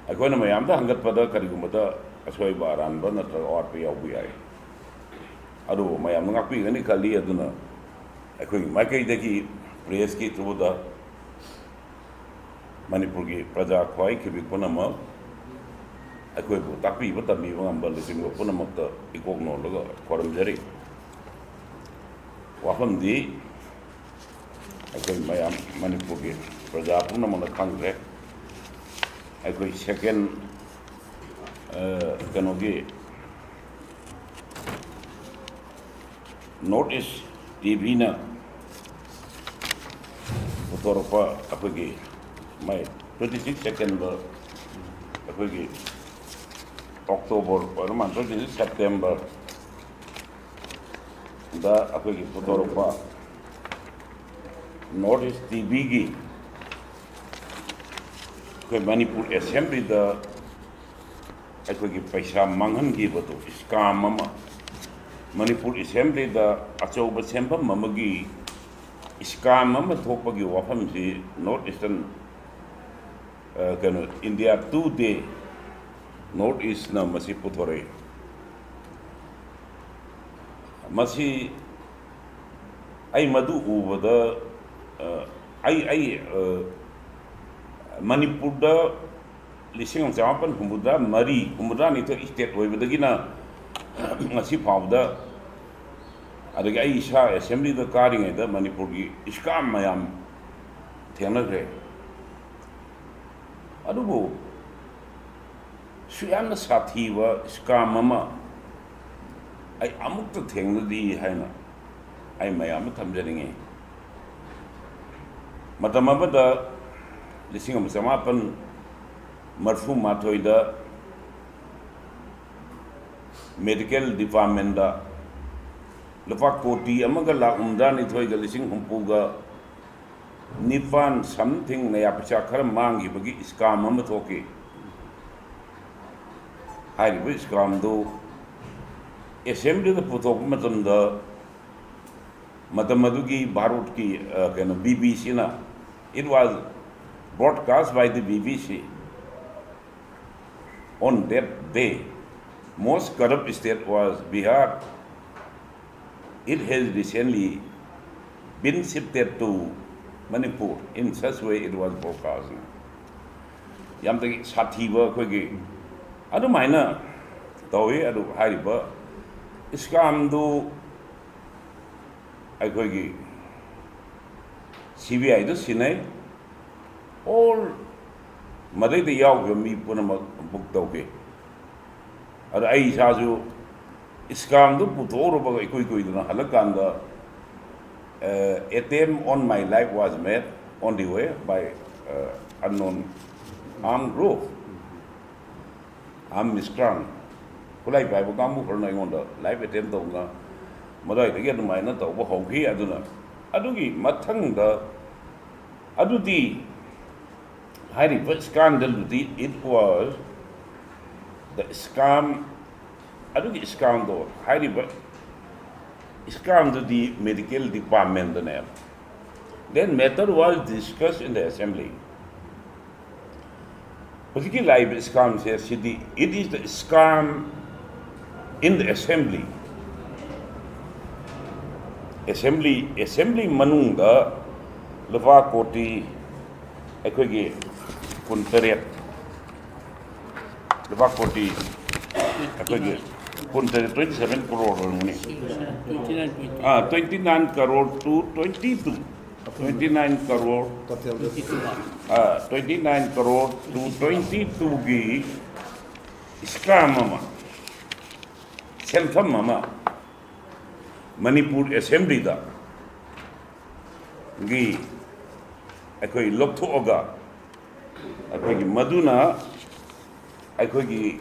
ꯑꯩꯈꯣꯏꯅ ꯃꯌꯥꯝꯗ ꯍꯪꯒꯠꯄꯗ ꯀꯔꯤꯒꯨꯝꯕꯗ ꯑꯁꯣꯏꯕ ꯑꯔꯥꯟꯕ ꯅꯠꯇ꯭ꯔꯒ ꯑꯋꯥꯠꯄ ꯌꯥꯎꯕ ꯌꯥꯏ, ꯑꯗꯨꯕꯨ ꯃꯌꯥꯝꯅ ꯉꯥꯛꯄꯤꯒꯅꯤ ꯈꯜꯂꯤ꯫ ꯑꯗꯨꯅ ꯑꯩꯈꯣꯏꯒꯤ ꯃꯥꯏꯀꯩꯗꯒꯤ ꯄ꯭ꯔꯦꯁꯀꯤ ꯊ꯭ꯔꯨꯗ ꯃꯅꯤꯄꯨꯔꯒꯤ ꯄ꯭ꯔꯖꯥ ꯈ꯭ꯋꯥꯏ ꯈꯤꯕꯤꯛ ꯄꯨꯝꯅꯃꯛ, ꯑꯩꯈꯣꯏꯕꯨ ꯇꯥꯛꯄꯤꯕ ꯇꯝꯕꯤꯕ ꯉꯝꯕ ꯂꯨꯆꯤꯡꯕ ꯄꯨꯝꯅꯃꯛꯇ ꯏꯀꯣꯛ ꯅꯣꯜꯂꯒ ꯈꯣꯏꯔꯝꯖꯔꯤ꯫ ꯋꯥꯐꯝꯗꯤ ꯑꯩꯈꯣꯏ ꯃꯌꯥꯝ ꯃꯅꯤꯄꯨꯔꯒꯤ ꯄ꯭ꯔꯖꯥ ꯄꯨꯝꯅꯃꯛꯅ ꯈꯪꯈ꯭ꯔꯦ꯫ ꯑꯩꯈꯣꯏ ꯁꯦꯀꯦꯟ, ꯑ, ꯀꯩꯅꯣꯒꯤ ꯅꯣꯔꯠ ꯏꯁ ꯇꯤ ꯚꯤꯅ ꯄꯨꯊꯣꯔꯛꯄ ꯑꯩꯈꯣꯏꯒꯤ ꯃꯥꯏ twenty six September, ꯑꯩꯈꯣꯏꯒꯤ ꯑꯣꯛꯇꯣꯕꯔ ꯑꯣꯏꯔ ꯃꯥꯜꯂꯦ, twenty six September ꯗ ꯑꯩꯈꯣꯏꯒꯤ ꯄꯨꯊꯣꯔꯛꯄ ꯅꯣꯔꯠ ꯏꯁ ꯇꯤ ꯚꯤꯒꯤ ꯑꯩꯈꯣꯏ ꯃꯅꯤꯄꯨꯔ ꯑꯦꯁꯦꯝꯕ꯭ꯂꯤꯗ ꯑꯩꯈꯣꯏꯒꯤ ꯄꯩꯁꯥ ꯃꯥꯡꯍꯟꯈꯤꯕꯗꯣ, ꯏꯁꯀꯥꯝ ꯑꯃ, ꯃꯅꯤꯄꯨꯔ ꯑꯦꯁꯦꯝꯕ꯭ꯂꯤꯗ ꯑꯆꯧꯕ ꯁꯦꯝꯐꯝ ꯑꯃꯒꯤ ꯏꯁꯀꯥꯝ ꯑꯃ ꯊꯣꯛꯄꯒꯤ ꯋꯥꯐꯝꯁꯤ ꯅꯣꯔꯠ ꯏꯁꯇꯔꯟ, ꯑ, ꯀꯩꯅꯣ, ꯏꯟꯗꯤꯌꯥ ꯇꯨꯗꯦ ꯅꯣꯔꯠ ꯏꯁꯅ ꯃꯁꯤ ꯄꯨꯊꯣꯔꯛꯏ꯫ ꯃꯁꯤ ꯑꯩ ꯃꯗꯨ ꯎꯕꯗ, ꯑ, ꯑꯩ, ꯑꯩ, ꯑ, ꯃꯅꯤꯄꯨꯔꯗ ꯂꯤꯁꯤꯡ ꯑꯃ ꯆꯃꯥꯄꯟ ꯍꯨꯝꯐꯨꯇꯔꯥ ꯃꯔꯤ, ꯍꯨꯝꯐꯨꯇꯔꯥ ꯅꯤꯊꯣꯏ state ꯑꯣꯏꯕꯗꯒꯤꯅ ꯉꯁꯤ ꯐꯥꯎꯕꯗ, ꯑꯗꯒꯤ ꯑꯩ ꯏꯁꯥ assemblyꯗ ꯀꯥꯔꯤꯉꯩꯗ ꯃꯅꯤꯄꯨꯔꯒꯤ scam ꯃꯌꯥꯝ ꯊꯦꯡꯅꯈ꯭ꯔꯦ꯫ ꯑꯗꯨꯕꯨ ꯁꯨꯛ ꯌꯥꯝꯅ ꯁꯥꯊꯤꯕ scam ꯑꯃ ꯑꯩ ꯑꯃꯨꯛꯇ ꯊꯦꯡꯅꯗ꯭ꯔꯤ ꯍꯥꯏꯅ ꯑꯩ ꯃꯌꯥꯝꯗ ꯊꯝꯖꯅꯤꯡꯉꯤ꯫ ꯃꯇꯝ ꯑꯃꯗ ꯂꯤꯁꯤꯡ ꯑꯃ ꯆꯃꯥꯄꯟ ꯃꯔꯤꯐꯨ ꯃꯥꯊꯣꯏꯗ medical departmentꯗ ꯂꯨꯄꯥ ꯀꯣꯇꯤ ꯑꯃꯒ ꯂꯥꯛ ꯍꯨꯝꯐꯨꯇꯔꯥ ꯅꯤꯊꯣꯏꯒ ꯂꯤꯁꯤꯡ ꯍꯨꯝꯐꯨꯒ ꯅꯤꯄꯥꯟ something ꯅꯌꯥ ꯄꯩꯁꯥ ꯈꯔ ꯃꯥꯡꯈꯤꯕꯒꯤ scam ꯑꯃ ꯊꯣꯛꯈꯤ꯫ ꯍꯥꯏꯔꯤꯕ scamꯗꯨ assemblyꯗ ꯄꯨꯊꯣꯛꯄ ꯃꯇꯝꯗ, ꯃꯇꯝ ꯑꯗꯨꯒꯤ ꯚꯥꯔꯠꯀꯤ, ꯑ, ꯀꯩꯅꯣ, BBCꯅ, it was broadcast by the BBC on that day, most corrupt state was Bihar. It has recently been shifted to Manipur. In such way it was broadcast. ꯌꯥꯝꯅ ꯁꯥꯊꯤꯕ ꯑꯩꯈꯣꯏꯒꯤ ꯑꯗꯨꯃꯥꯏꯅ ꯇꯧꯏ꯫ ꯑꯗꯨ ꯍꯥꯏꯔꯤꯕ scamꯗꯨ ꯑꯩꯈꯣꯏꯒꯤ CBIꯗ ꯁꯤꯟꯅꯩ꯫ All ꯃꯗꯩꯗ ꯌꯥꯎꯈꯤꯕ ꯃꯤ ꯄꯨꯝꯅꯃꯛ book ꯇꯧꯈꯤ꯫ ꯑꯗ ꯑꯩ ꯏꯁꯥꯁꯨ scamꯗꯨ ꯄꯨꯊꯣꯛꯎꯔꯕꯒ ꯏꯀꯨꯏ ꯀꯨꯏꯗꯅ ꯍꯜꯂꯛꯀꯥꯟꯗ, uh, attempt on my life was made on the way by, uh, unknown armed group, armed miscreant, ꯈꯨꯠꯂꯥꯏ ꯄꯥꯏꯕ ꯀꯥꯡꯕꯨ ꯈꯔꯅ ꯑꯩꯉꯣꯟꯗ life attempt ꯇꯧꯗꯅ ꯃꯗꯨꯋꯥꯏꯗꯒꯤ ꯑꯗꯨꯃꯥꯏꯅ ꯇꯧꯕ ꯍꯧꯈꯤ꯫ ꯑꯗꯨꯅ ꯑꯗꯨꯒꯤ ꯃꯊꯪꯗ ꯑꯗꯨꯗꯤ ꯍꯥꯏꯔꯤꯕ scamꯗꯨꯗꯤ, it was the scam, ꯑꯗꯨꯒꯤ scamꯗꯣ, ꯍꯥꯏꯔꯤꯕ scamꯗꯨꯗꯤ medical departmentꯗꯅꯦꯕ꯫ Then matter was discussed in the assembly. ꯍꯧꯖꯤꯛꯀꯤ ꯂꯥꯛꯏꯕ scamꯁꯦ ꯁꯤꯗꯤ, it is the scam in the assembly. Assembly assembly ꯃꯅꯨꯡꯗ ꯂꯨꯄꯥ ꯀꯣꯇꯤ ꯑꯩꯈꯣꯏꯒꯤ ꯀꯨꯟꯇꯔꯦꯠ, ꯂꯨꯄꯥ ꯀꯣꯇꯤ ꯑꯩꯈꯣꯏꯒꯤ ꯀꯨꯟꯇꯔꯦꯠ, twenty seven crore ꯑꯣꯏꯔꯝꯒꯅꯤ꯫ ꯑꯥ, twenty nine crore to twenty two, twenty nine crore, twenty nine crore to twenty twoꯒꯤ ꯏꯁꯀꯥꯝ ꯑꯃ, ꯁꯦꯟꯐꯝ ꯑꯃ ꯃꯅꯤꯄꯨꯔ ꯑꯦꯁꯦꯝꯕ꯭ꯂꯤꯗ ꯒꯤ ꯑꯩꯈꯣꯏ ꯂꯧꯊꯣꯛꯑꯒ, ꯑꯩꯈꯣꯏꯒꯤ ꯃꯗꯨꯅ ꯑꯩꯈꯣꯏꯒꯤ,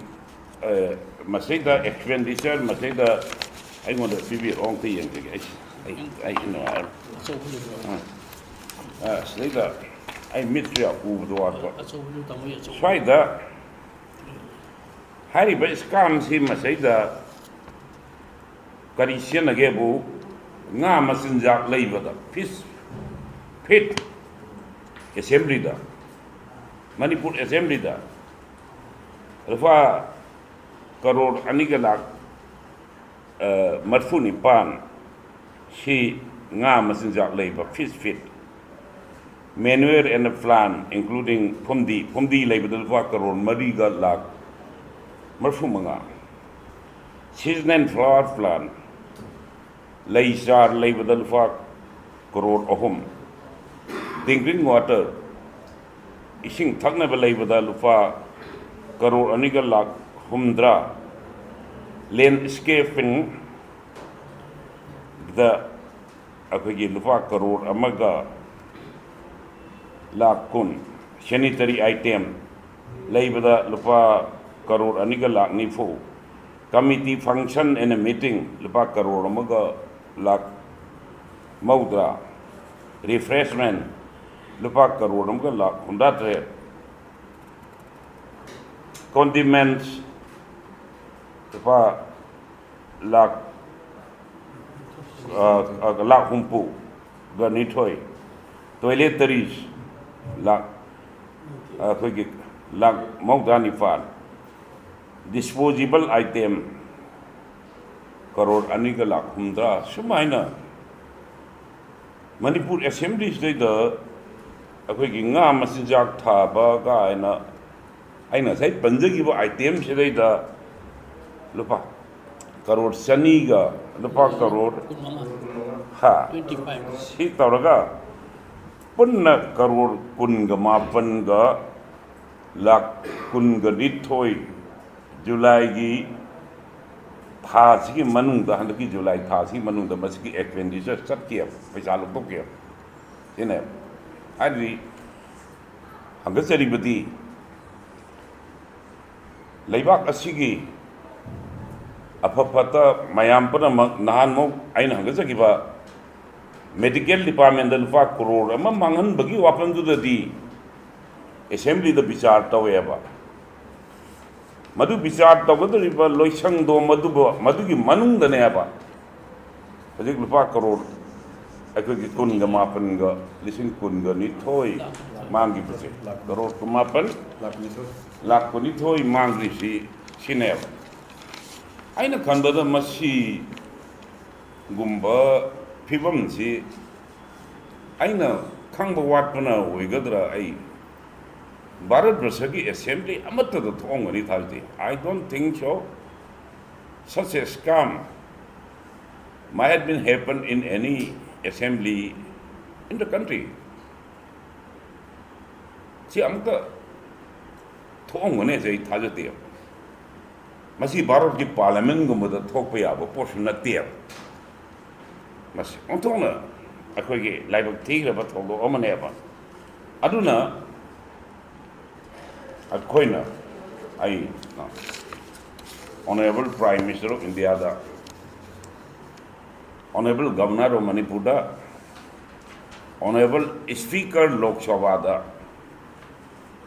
ꯑ, ꯃꯁꯤꯗ expenditure, ꯃꯁꯤꯗ ꯑꯩꯉꯣꯟꯗ ꯄꯤꯕꯤꯔꯛꯑꯣ, ꯑꯝꯇ ꯌꯦꯡꯖꯒꯦ꯫ ꯑꯩ, ꯑꯩ, ꯑꯩ ꯅꯨꯡꯉꯥꯏꯔꯣꯏ꯫ ꯑ, ꯑ, ꯁꯤꯗꯩꯗ ꯑꯩ ꯃꯤꯠꯁꯨ ꯌꯥꯝ ꯎꯕꯗꯣ ꯋꯥꯠꯄ꯫ ꯁ꯭ꯋꯥꯏꯗ ꯍꯥꯏꯔꯤꯕ ꯏꯁꯀꯥꯝꯁꯤ ꯃꯁꯤꯗ ꯀꯔꯤ ꯁꯤꯖꯤꯟꯅꯒꯦꯕꯨ, ꯉꯥ ꯃꯆꯤꯟꯖꯥꯛ ꯂꯩꯕꯗ, fish feed, ꯑꯦꯁꯦꯝꯕ꯭ꯂꯤꯗ, ꯃꯅꯤꯄꯨꯔ ꯑꯦꯁꯦꯝꯕ꯭ꯂꯤꯗ ꯂꯨꯄꯥ ꯀꯔꯣꯔ ꯑꯅꯤꯒ ꯂꯥꯛ, ꯑ, ꯃꯔꯤꯐꯨ ꯅꯤꯄꯥꯟ ꯁꯤ ꯉꯥ ꯃꯆꯤꯟꯖꯥꯛ ꯂꯩꯕ, fish feed, manure and plant, including ꯐꯨꯝꯗꯤ, ꯐꯨꯝꯗꯤ ꯂꯩꯕꯗ ꯂꯨꯄꯥ ꯀꯔꯣꯔ ꯃꯔꯤꯒ ꯂꯥꯛ ꯃꯔꯤꯐꯨ ꯃꯉꯥ, season and flower plant, ꯂꯩ ꯆꯥꯔ ꯂꯩꯕꯗ ꯂꯨꯄꯥ ꯀꯔꯣꯔ ꯑꯍꯨꯝ, drinking water, ꯏꯁꯤꯡ ꯊꯛꯅꯕ ꯂꯩꯕꯗ ꯂꯨꯄꯥ ꯀꯔꯣꯔ ꯑꯅꯤꯒ ꯂꯥꯛ ꯍꯨꯝꯗ꯭ꯔꯥ, landscaping ꯗ ꯑꯩꯈꯣꯏꯒꯤ ꯂꯨꯄꯥ ꯀꯔꯣꯔ ꯑꯃꯒ ꯂꯥꯛ ꯀꯨꯟ, sanitary item ꯂꯩꯕꯗ ꯂꯨꯄꯥ ꯀꯔꯣꯔ ꯑꯅꯤꯒ ꯂꯥꯛ ꯅꯤꯐꯨ, committee function and meeting ꯂꯨꯄꯥ ꯀꯔꯣꯔ ꯑꯃꯒ ꯂꯥꯛ ꯃꯧꯗ꯭ꯔꯥ, refreshment ꯂꯨꯄꯥ ꯀꯔꯣꯔ ꯑꯃꯒ ꯂꯥꯛ ꯍꯨꯝꯗ꯭ꯔꯥ ꯇꯔꯦꯠ, condiments ꯂꯨꯄꯥ ꯂꯥꯛ, ꯑ, ꯑ, ꯂꯥꯛ ꯍꯨꯝꯐꯨꯒ ꯅꯤꯊꯣꯏ, toiletries ꯂꯥꯛ, ꯑꯩꯈꯣꯏꯒꯤ ꯂꯥꯛ ꯃꯧꯗ꯭ꯔꯥ ꯅꯤꯄꯥꯟ, disposable item ꯀꯔꯣꯔ ꯑꯅꯤꯒ ꯂꯥꯛ ꯍꯨꯝꯗ꯭ꯔꯥ, ꯁꯨꯃꯥꯏꯅ ꯃꯅꯤꯄꯨꯔ ꯑꯦꯁꯦꯝꯕ꯭ꯂꯤꯁꯤꯗꯩꯗ ꯑꯩꯈꯣꯏꯒꯤ ꯉꯥ ꯃꯆꯤꯟꯖꯥꯛ ꯊꯥꯕ ꯀꯥꯏꯅ ꯑꯩꯅ ꯉꯁꯥꯏ ꯄꯟꯖꯈꯤꯕ ꯑꯥꯏꯇꯦꯝꯁꯤꯗꯩꯗ ꯂꯨꯄꯥ ꯀꯔꯣꯔ ꯆꯅꯤꯒ, ꯂꯨꯄꯥ ꯀꯔꯣꯔ, ꯍꯥ, ꯁꯤ ꯇꯧꯔꯒ ꯄꯨꯟꯅ ꯀꯔꯣꯔ ꯀꯨꯟꯒ ꯃꯥꯄꯟꯒ ꯂꯥꯈ ꯀꯨꯟꯒ ꯅꯤꯊꯣꯏ ꯖꯨꯂꯥꯏꯒꯤ ꯊꯥꯁꯤꯒꯤ ꯃꯅꯨꯡꯗ, ꯍꯟꯗꯛꯀꯤ ꯖꯨꯂꯥꯏ ꯊꯥꯁꯤꯒꯤ ꯃꯅꯨꯡꯗ ꯃꯁꯤꯒꯤ ꯑꯦꯛꯁꯄꯦꯟꯗꯤꯆꯔ ꯆꯠꯈꯤꯑꯕ, ꯄꯩꯁꯥ ꯂꯧꯊꯣꯛꯈꯤꯑꯕ꯫ ꯁꯤꯅꯦꯕ꯫ ꯍꯥꯏꯗꯤ ꯍꯪꯒꯠꯆꯔꯤꯕꯗꯤ ꯂꯩꯕꯥꯛ ꯑꯁꯤꯒꯤ ꯑꯐ ꯐꯠꯇ ꯃꯌꯥꯝ ꯄꯨꯝꯅꯃꯛ, ꯅꯍꯥꯟꯃꯨꯛ ꯑꯩꯅ ꯍꯪꯒꯠꯆꯈꯤꯕ ꯃꯦꯗꯤꯀꯦꯜ ꯗꯤꯄꯥꯔꯠꯃꯦꯟꯗ ꯂꯨꯄꯥ ꯀꯔꯣꯔ ꯑꯃ ꯃꯥꯡꯍꯟꯕꯒꯤ ꯋꯥꯐꯝꯗꯨꯗꯗꯤ ꯑꯦꯁꯦꯝꯕ꯭ꯂꯤꯗ ꯕꯤꯆꯥꯔ ꯇꯧꯋꯦꯕ꯫ ꯃꯗꯨ ꯕꯤꯆꯥꯔ ꯇꯧꯒꯗꯧꯔꯤꯕ ꯂꯣꯏꯁꯪꯗꯣ ꯃꯗꯨꯕꯨ, ꯃꯗꯨꯒꯤ ꯃꯅꯨꯡꯗꯅꯦꯕ ꯍꯧꯖꯤꯛ ꯂꯨꯄꯥ ꯀꯔꯣꯔ ꯑꯩꯈꯣꯏꯒꯤ ꯀꯨꯟꯒ ꯃꯥꯄꯟꯒ, ꯂꯤꯁꯤꯡ ꯀꯨꯟꯒ ꯅꯤꯊꯣꯏ ꯃꯥꯡꯈꯤꯕꯁꯦ, ꯀꯔꯣꯔ ꯀꯨꯟꯃꯥꯄꯟ, ꯂꯥꯈ ꯀꯨꯟꯅꯤꯊꯣꯏ ꯃꯥꯡꯈ꯭ꯔꯤꯁꯤ ꯁꯤꯅꯦꯕ꯫ ꯑꯩꯅ ꯈꯟꯕꯗ ꯃꯁꯤꯒꯨꯝꯕ ꯐꯤꯕꯝꯁꯤ ꯑꯩꯅ ꯈꯪꯕ ꯋꯥꯠꯄꯅ ꯑꯣꯏꯒꯗ꯭ꯔꯥ? ꯑꯩ ꯚꯥꯔꯠ ꯕꯔꯁꯒꯤ ꯑꯦꯁꯦꯝꯕ꯭ꯂꯤ ꯑꯃꯠꯇꯗ ꯊꯣꯛꯑꯝꯒꯅꯤ ꯊꯥꯖꯗꯦ꯫ I don't think so. Such a scam might have been happen in any assembly in the country. ꯁꯤ ꯑꯃꯨꯛꯇ ꯊꯣꯛꯑꯝꯒꯅꯤ ꯍꯥꯏꯁꯦ ꯑꯩ ꯊꯥꯖꯗꯦꯕ꯫ ꯃꯁꯤ ꯚꯥꯔꯠꯀꯤ ꯄꯥꯔꯂꯤꯌꯥꯃꯦꯟꯒꯨꯝꯕꯗ ꯊꯣꯛꯄ ꯌꯥꯕ ꯄꯣꯠꯁꯨ ꯅꯠꯇꯦꯕ꯫ ꯃꯁꯤ ꯑꯣꯟꯊꯣꯛꯅ ꯑꯩꯈꯣꯏꯒꯤ ꯂꯥꯏꯕꯛ ꯊꯤꯈ꯭ꯔꯕ ꯊꯧꯗꯣꯛ ꯑꯃꯅꯦꯕ꯫ ꯑꯗꯨꯅ ꯑꯩꯈꯣꯏꯅ, ꯑꯩ, Honourable Prime Minister of India the, Honourable Governor of ꯃꯅꯤꯄꯨꯔꯗ, Honourable Speaker ꯂꯣꯛ ꯁꯚꯥꯗ,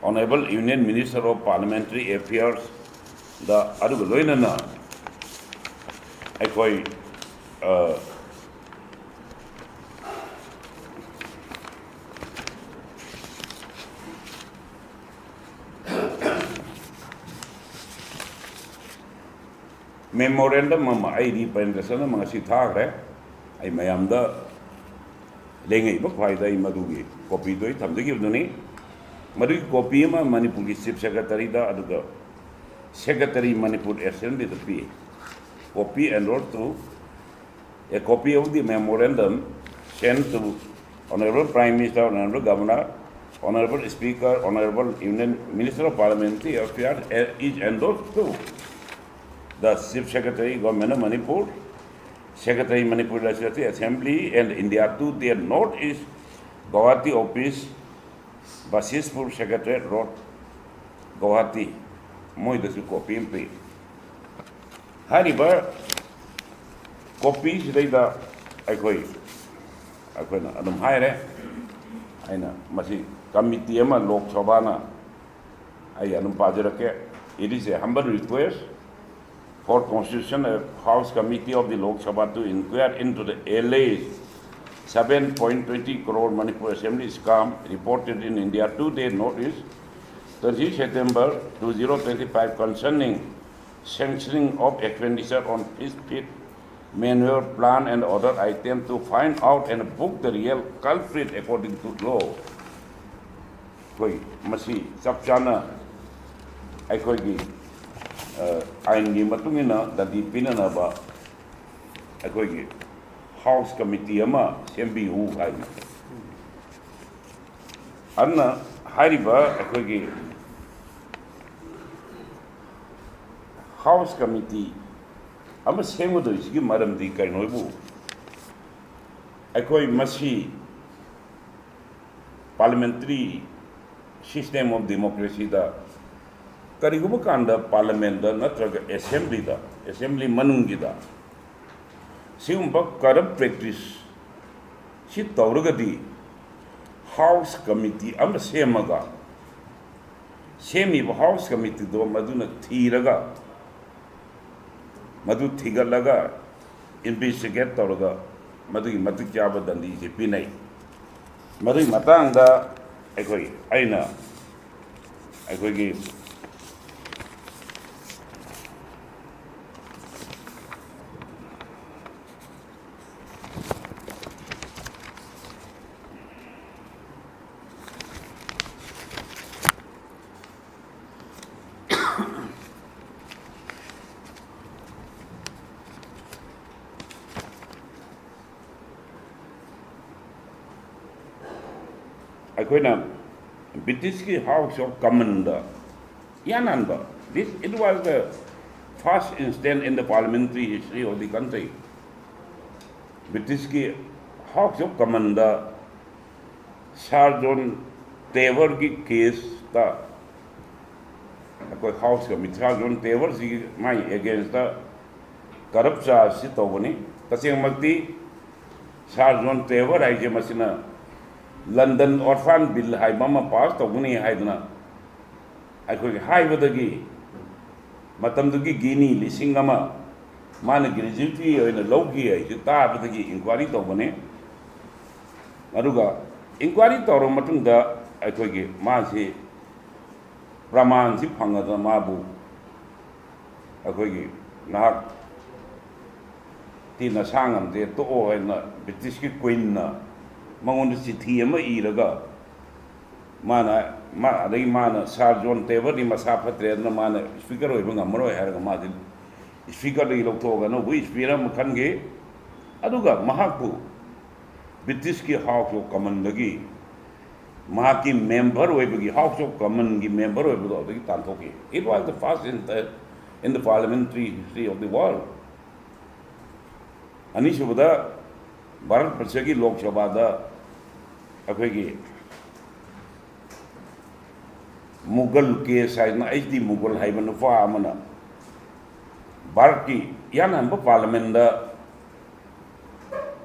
Honourable Union Minister of Parliamentary Affairs ꯗ, ꯑꯗꯨꯒ ꯂꯣꯏꯅꯅ ꯑꯩꯈꯣꯏ, ꯑ, memorandum ꯑꯃ, ꯑꯩ representation ꯑꯃ ꯉꯁꯤ ꯊꯥꯈ꯭ꯔꯦ꯫ ꯑꯩ ꯃꯌꯥꯝꯗ ꯂꯦꯡꯉꯛꯏꯕ ꯈ꯭ꯋꯥꯏꯗ ꯑꯩ ꯃꯗꯨꯒꯤ ꯀꯣꯄꯤꯗꯣ ꯑꯩ ꯊꯝꯖꯈꯤꯕꯗꯨꯅꯤ꯫ ꯃꯗꯨꯒꯤ ꯀꯣꯄꯤ ꯑꯃ ꯃꯅꯤꯄꯨꯔꯒꯤ ꯆꯤꯐ ꯁꯦꯀ꯭ꯔꯦꯇꯔꯤꯗ, ꯑꯗꯨꯒ ꯁꯦꯀ꯭ꯔꯦꯇꯔꯤ ꯃꯅꯤꯄꯨꯔ ꯑꯦꯁꯦꯝꯕ꯭ꯂꯤꯗ ꯄꯤ꯫ Copy endorsed to, a copy of the memorandum sent to Honorable Prime Minister, Honorable Governor, Honorable Speaker, Honorable Union Minister of Parliamentary Affairs, eh, is endorsed to the Chief Secretary, Government of Manipur, Secretary, Manipur Legislative Assembly, and India Today, North East, Guwahati Office, Basishpur Secretariat Road, Guwahati꯫ ꯃꯣꯏꯗꯁꯨ copy ꯑꯃ ꯄꯤ꯫ ꯍꯥꯏꯔꯤꯕ ꯀꯣꯄꯤꯁꯤꯗꯩꯗ ꯑꯩꯈꯣꯏ, ꯑꯩꯈꯣꯏꯅ ꯑꯗꯨꯝ ꯍꯥꯏꯔꯦ, ꯑꯩꯅ ꯃꯁꯤ committee ꯑꯃ ꯂꯣꯛ ꯁꯚꯥꯅ, ꯑꯩ ꯑꯗꯨꯝ ꯄꯥꯖꯔꯛꯀꯦ꯫ It is a humble request for constitution of House Committee of the Lok Sabha to inquire into the alleged seven point twenty crore Manipur Assembly scam reported in India Today North East, twenty September two thousand twenty-five, concerning sanctioning of expenditure on fish feed, manure, plant and other items to find out and book the real culprit according to law꯫ ꯑꯩꯈꯣꯏ ꯃꯁꯤ ꯆꯞ ꯆꯥꯅ ꯑꯩꯈꯣꯏꯒꯤ, ꯑ, ꯑꯥꯏꯟꯒꯤ ꯃꯇꯨꯡ ꯏꯟꯅ ꯗꯟꯗꯤ ꯄꯤꯅꯅꯕ ꯑꯩꯈꯣꯏꯒꯤ ꯍꯥꯎꯁ ꯀꯃꯤꯇꯤ ꯑꯃ ꯁꯦꯝꯕꯤꯌꯨ ꯍꯥꯏꯅ꯫ ꯑꯗꯨꯅ ꯍꯥꯏꯔꯤꯕ ꯑꯩꯈꯣꯏꯒꯤ ꯍꯥꯎꯁ ꯀꯃꯤꯇꯤ ꯑꯃ ꯁꯦꯝꯒꯗꯣꯏꯁꯤꯒꯤ ꯃꯔꯝꯗꯤ ꯀꯩꯅꯣꯕꯨ, ꯑꯩꯈꯣꯏ ꯃꯁꯤ parliamentary system of democracyꯗ ꯀꯔꯤꯒꯨꯝꯕ ꯀꯥꯟꯗ ꯄꯥꯔꯂꯤꯌꯥꯃꯦꯟꯗ ꯅꯠꯇ꯭ꯔꯒ ꯑꯦꯁꯦꯝꯕ꯭ꯂꯤꯗ, ꯑꯦꯁꯦꯝꯕ꯭ꯂꯤ ꯃꯅꯨꯡꯒꯤꯗ ꯁꯤꯒꯨꯝꯕ ꯀꯔꯞ ꯄ꯭ꯔꯦꯛꯇꯤꯁ ꯁꯤ ꯇꯧꯔꯒꯗꯤ ꯍꯥꯎꯁ ꯀꯃꯤꯇꯤ ꯑꯃ ꯁꯦꯝꯃꯒ, ꯁꯦꯝꯃꯤꯕ ꯍꯥꯎꯁ ꯀꯃꯤꯇꯤꯗꯣ ꯃꯗꯨꯅ ꯊꯤꯔꯒ, ꯃꯗꯨ ꯊꯤꯒꯠꯂꯒ, ꯏꯟꯚꯦꯁꯇꯤꯒꯦꯠ ꯇꯧꯔꯒ ꯃꯗꯨꯒꯤ ꯃꯇꯤꯛ ꯆꯥꯕ ꯗꯟꯗꯤꯁꯦ ꯄꯤꯅꯩ꯫ ꯃꯗꯨꯒꯤ ꯃꯇꯥꯡꯗ ꯑꯩꯈꯣꯏ, ꯑꯩꯅ ꯑꯩꯈꯣꯏꯒꯤ ꯑꯩꯈꯣꯏꯅ ꯕ꯭ꯔꯤꯇꯤꯁꯀꯤ House of Commonꯗ ꯏꯍꯥꯟ ꯍꯥꯟꯕ, this, it was the first instance in the parliamentary history of the country. ꯕ꯭ꯔꯤꯇꯤꯁꯀꯤ House of Commonꯗ ꯁꯥꯔ ꯖꯣꯟ ꯇꯦꯕꯔꯒꯤ ꯀꯦꯁꯇ ꯑꯩꯈꯣꯏ ꯍꯥꯎꯁꯀ ꯃꯤꯠ ꯁꯥꯔ ꯖꯣꯟ ꯇꯦꯕꯔꯁꯤꯒꯤ ꯃꯥꯏ ꯑꯦꯒꯦꯟꯁꯇ ꯀꯔꯞ ꯆꯥꯔꯖꯁꯤ ꯇꯧꯕꯅꯤ꯫ ꯇꯁꯦꯡꯃꯛꯇꯤ ꯁꯥꯔ ꯖꯣꯟ ꯇꯦꯕꯔ ꯍꯥꯏꯁꯦ ꯃꯁꯤꯅ ꯂꯟꯗꯟ ꯑꯣꯔꯐꯥꯟ ꯕꯤꯜ ꯍꯥꯏꯕ ꯑꯃ ꯄꯥꯁ ꯇꯧꯒꯅꯤ ꯍꯥꯏꯗꯅ ꯑꯩꯈꯣꯏꯒꯤ ꯍꯥꯏꯕꯗꯒꯤ ꯃꯇꯝꯗꯨꯒꯤ ꯒꯤꯅꯤ ꯂꯤꯁꯤꯡ ꯑꯃ ꯃꯥꯅ ꯒ꯭ꯔꯦꯖꯨꯏꯇꯤ ꯑꯣꯏꯅ ꯂꯧꯈꯤ ꯍꯥꯏꯁꯤ ꯇꯥꯕꯗꯒꯤ ꯏꯟꯀ꯭ꯋꯥꯏꯔꯤ ꯇꯧꯕꯅꯤ꯫ ꯑꯗꯨꯒ ꯏꯟꯀ꯭ꯋꯥꯏꯔꯤ ꯇꯧꯔꯕ ꯃꯇꯨꯡꯗ ꯑꯩꯈꯣꯏꯒꯤ ꯃꯥꯁꯤ ꯄ꯭ꯔꯃꯥꯟꯁꯤ ꯐꯪꯉꯗꯅ ꯃꯥꯕꯨ ꯑꯩꯈꯣꯏꯒꯤ ꯅꯍꯥꯛ ꯇꯤ ꯅꯁꯥ ꯉꯝꯗꯦ, ꯇꯣꯛꯑꯣ ꯍꯥꯏꯅ ꯕ꯭ꯔꯤꯇꯤꯁꯀꯤ ꯀ꯭ꯋꯤꯟꯅ ꯃꯉꯣꯟꯗ ꯆꯤꯊꯤ ꯑꯃ ꯏꯔꯒ ꯃꯥꯅ, ꯃꯥ, ꯑꯗꯒꯤ ꯃꯥꯅ ꯁꯥꯔ ꯖꯣꯟ ꯇꯦꯕꯔꯗꯤ ꯃꯁꯥ ꯐꯠꯇ꯭ꯔꯦ, ꯑꯗꯨꯅ ꯃꯥꯅ ꯁ꯭ꯄꯤꯀꯔ ꯑꯣꯏꯕ ꯉꯝꯃꯔꯣꯏ ꯍꯥꯏꯔꯒ ꯃꯥꯗꯤ ꯁ꯭ꯄꯤꯀꯔꯗꯒꯤ ꯂꯧꯊꯣꯛꯑꯒ ꯑꯅꯧꯕ ꯁ꯭ꯄꯤꯀꯔ ꯑꯃ ꯈꯟꯈꯤ꯫ ꯑꯗꯨꯒ ꯃꯍꯥꯛꯄꯨ ꯕ꯭ꯔꯤꯇꯤꯁꯀꯤ House of Commonꯗꯒꯤ ꯃꯍꯥꯛꯀꯤ ꯃꯦꯝꯕꯔ ꯑꯣꯏꯕꯒꯤ, House of Commonꯒꯤ ꯃꯦꯝꯕꯔ ꯑꯣꯏꯕꯗꯣ ꯑꯗꯨꯗꯒꯤ ꯇꯥꯟꯊꯣꯛꯈꯤ꯫ It was the first in the, in the parliamentary history of the world. ꯑꯅꯤꯁꯨꯕꯗ, ꯚꯥꯔꯠ ꯕꯔꯁꯒꯤ ꯂꯣꯛ ꯁꯚꯥꯗ ꯑꯩꯈꯣꯏꯒꯤ ꯃꯨꯒꯜ ꯀꯦꯁ ꯍꯥꯏꯗꯅ, ꯑꯩꯆ ꯗꯤ ꯃꯨꯒꯜ ꯍꯥꯏꯕ ꯅꯨꯄꯥ ꯑꯃꯅ ꯚꯥꯔꯠꯀꯤ ꯏꯍꯥꯟ ꯍꯥꯟꯕ ꯄꯥꯔꯂꯃꯦꯟꯗ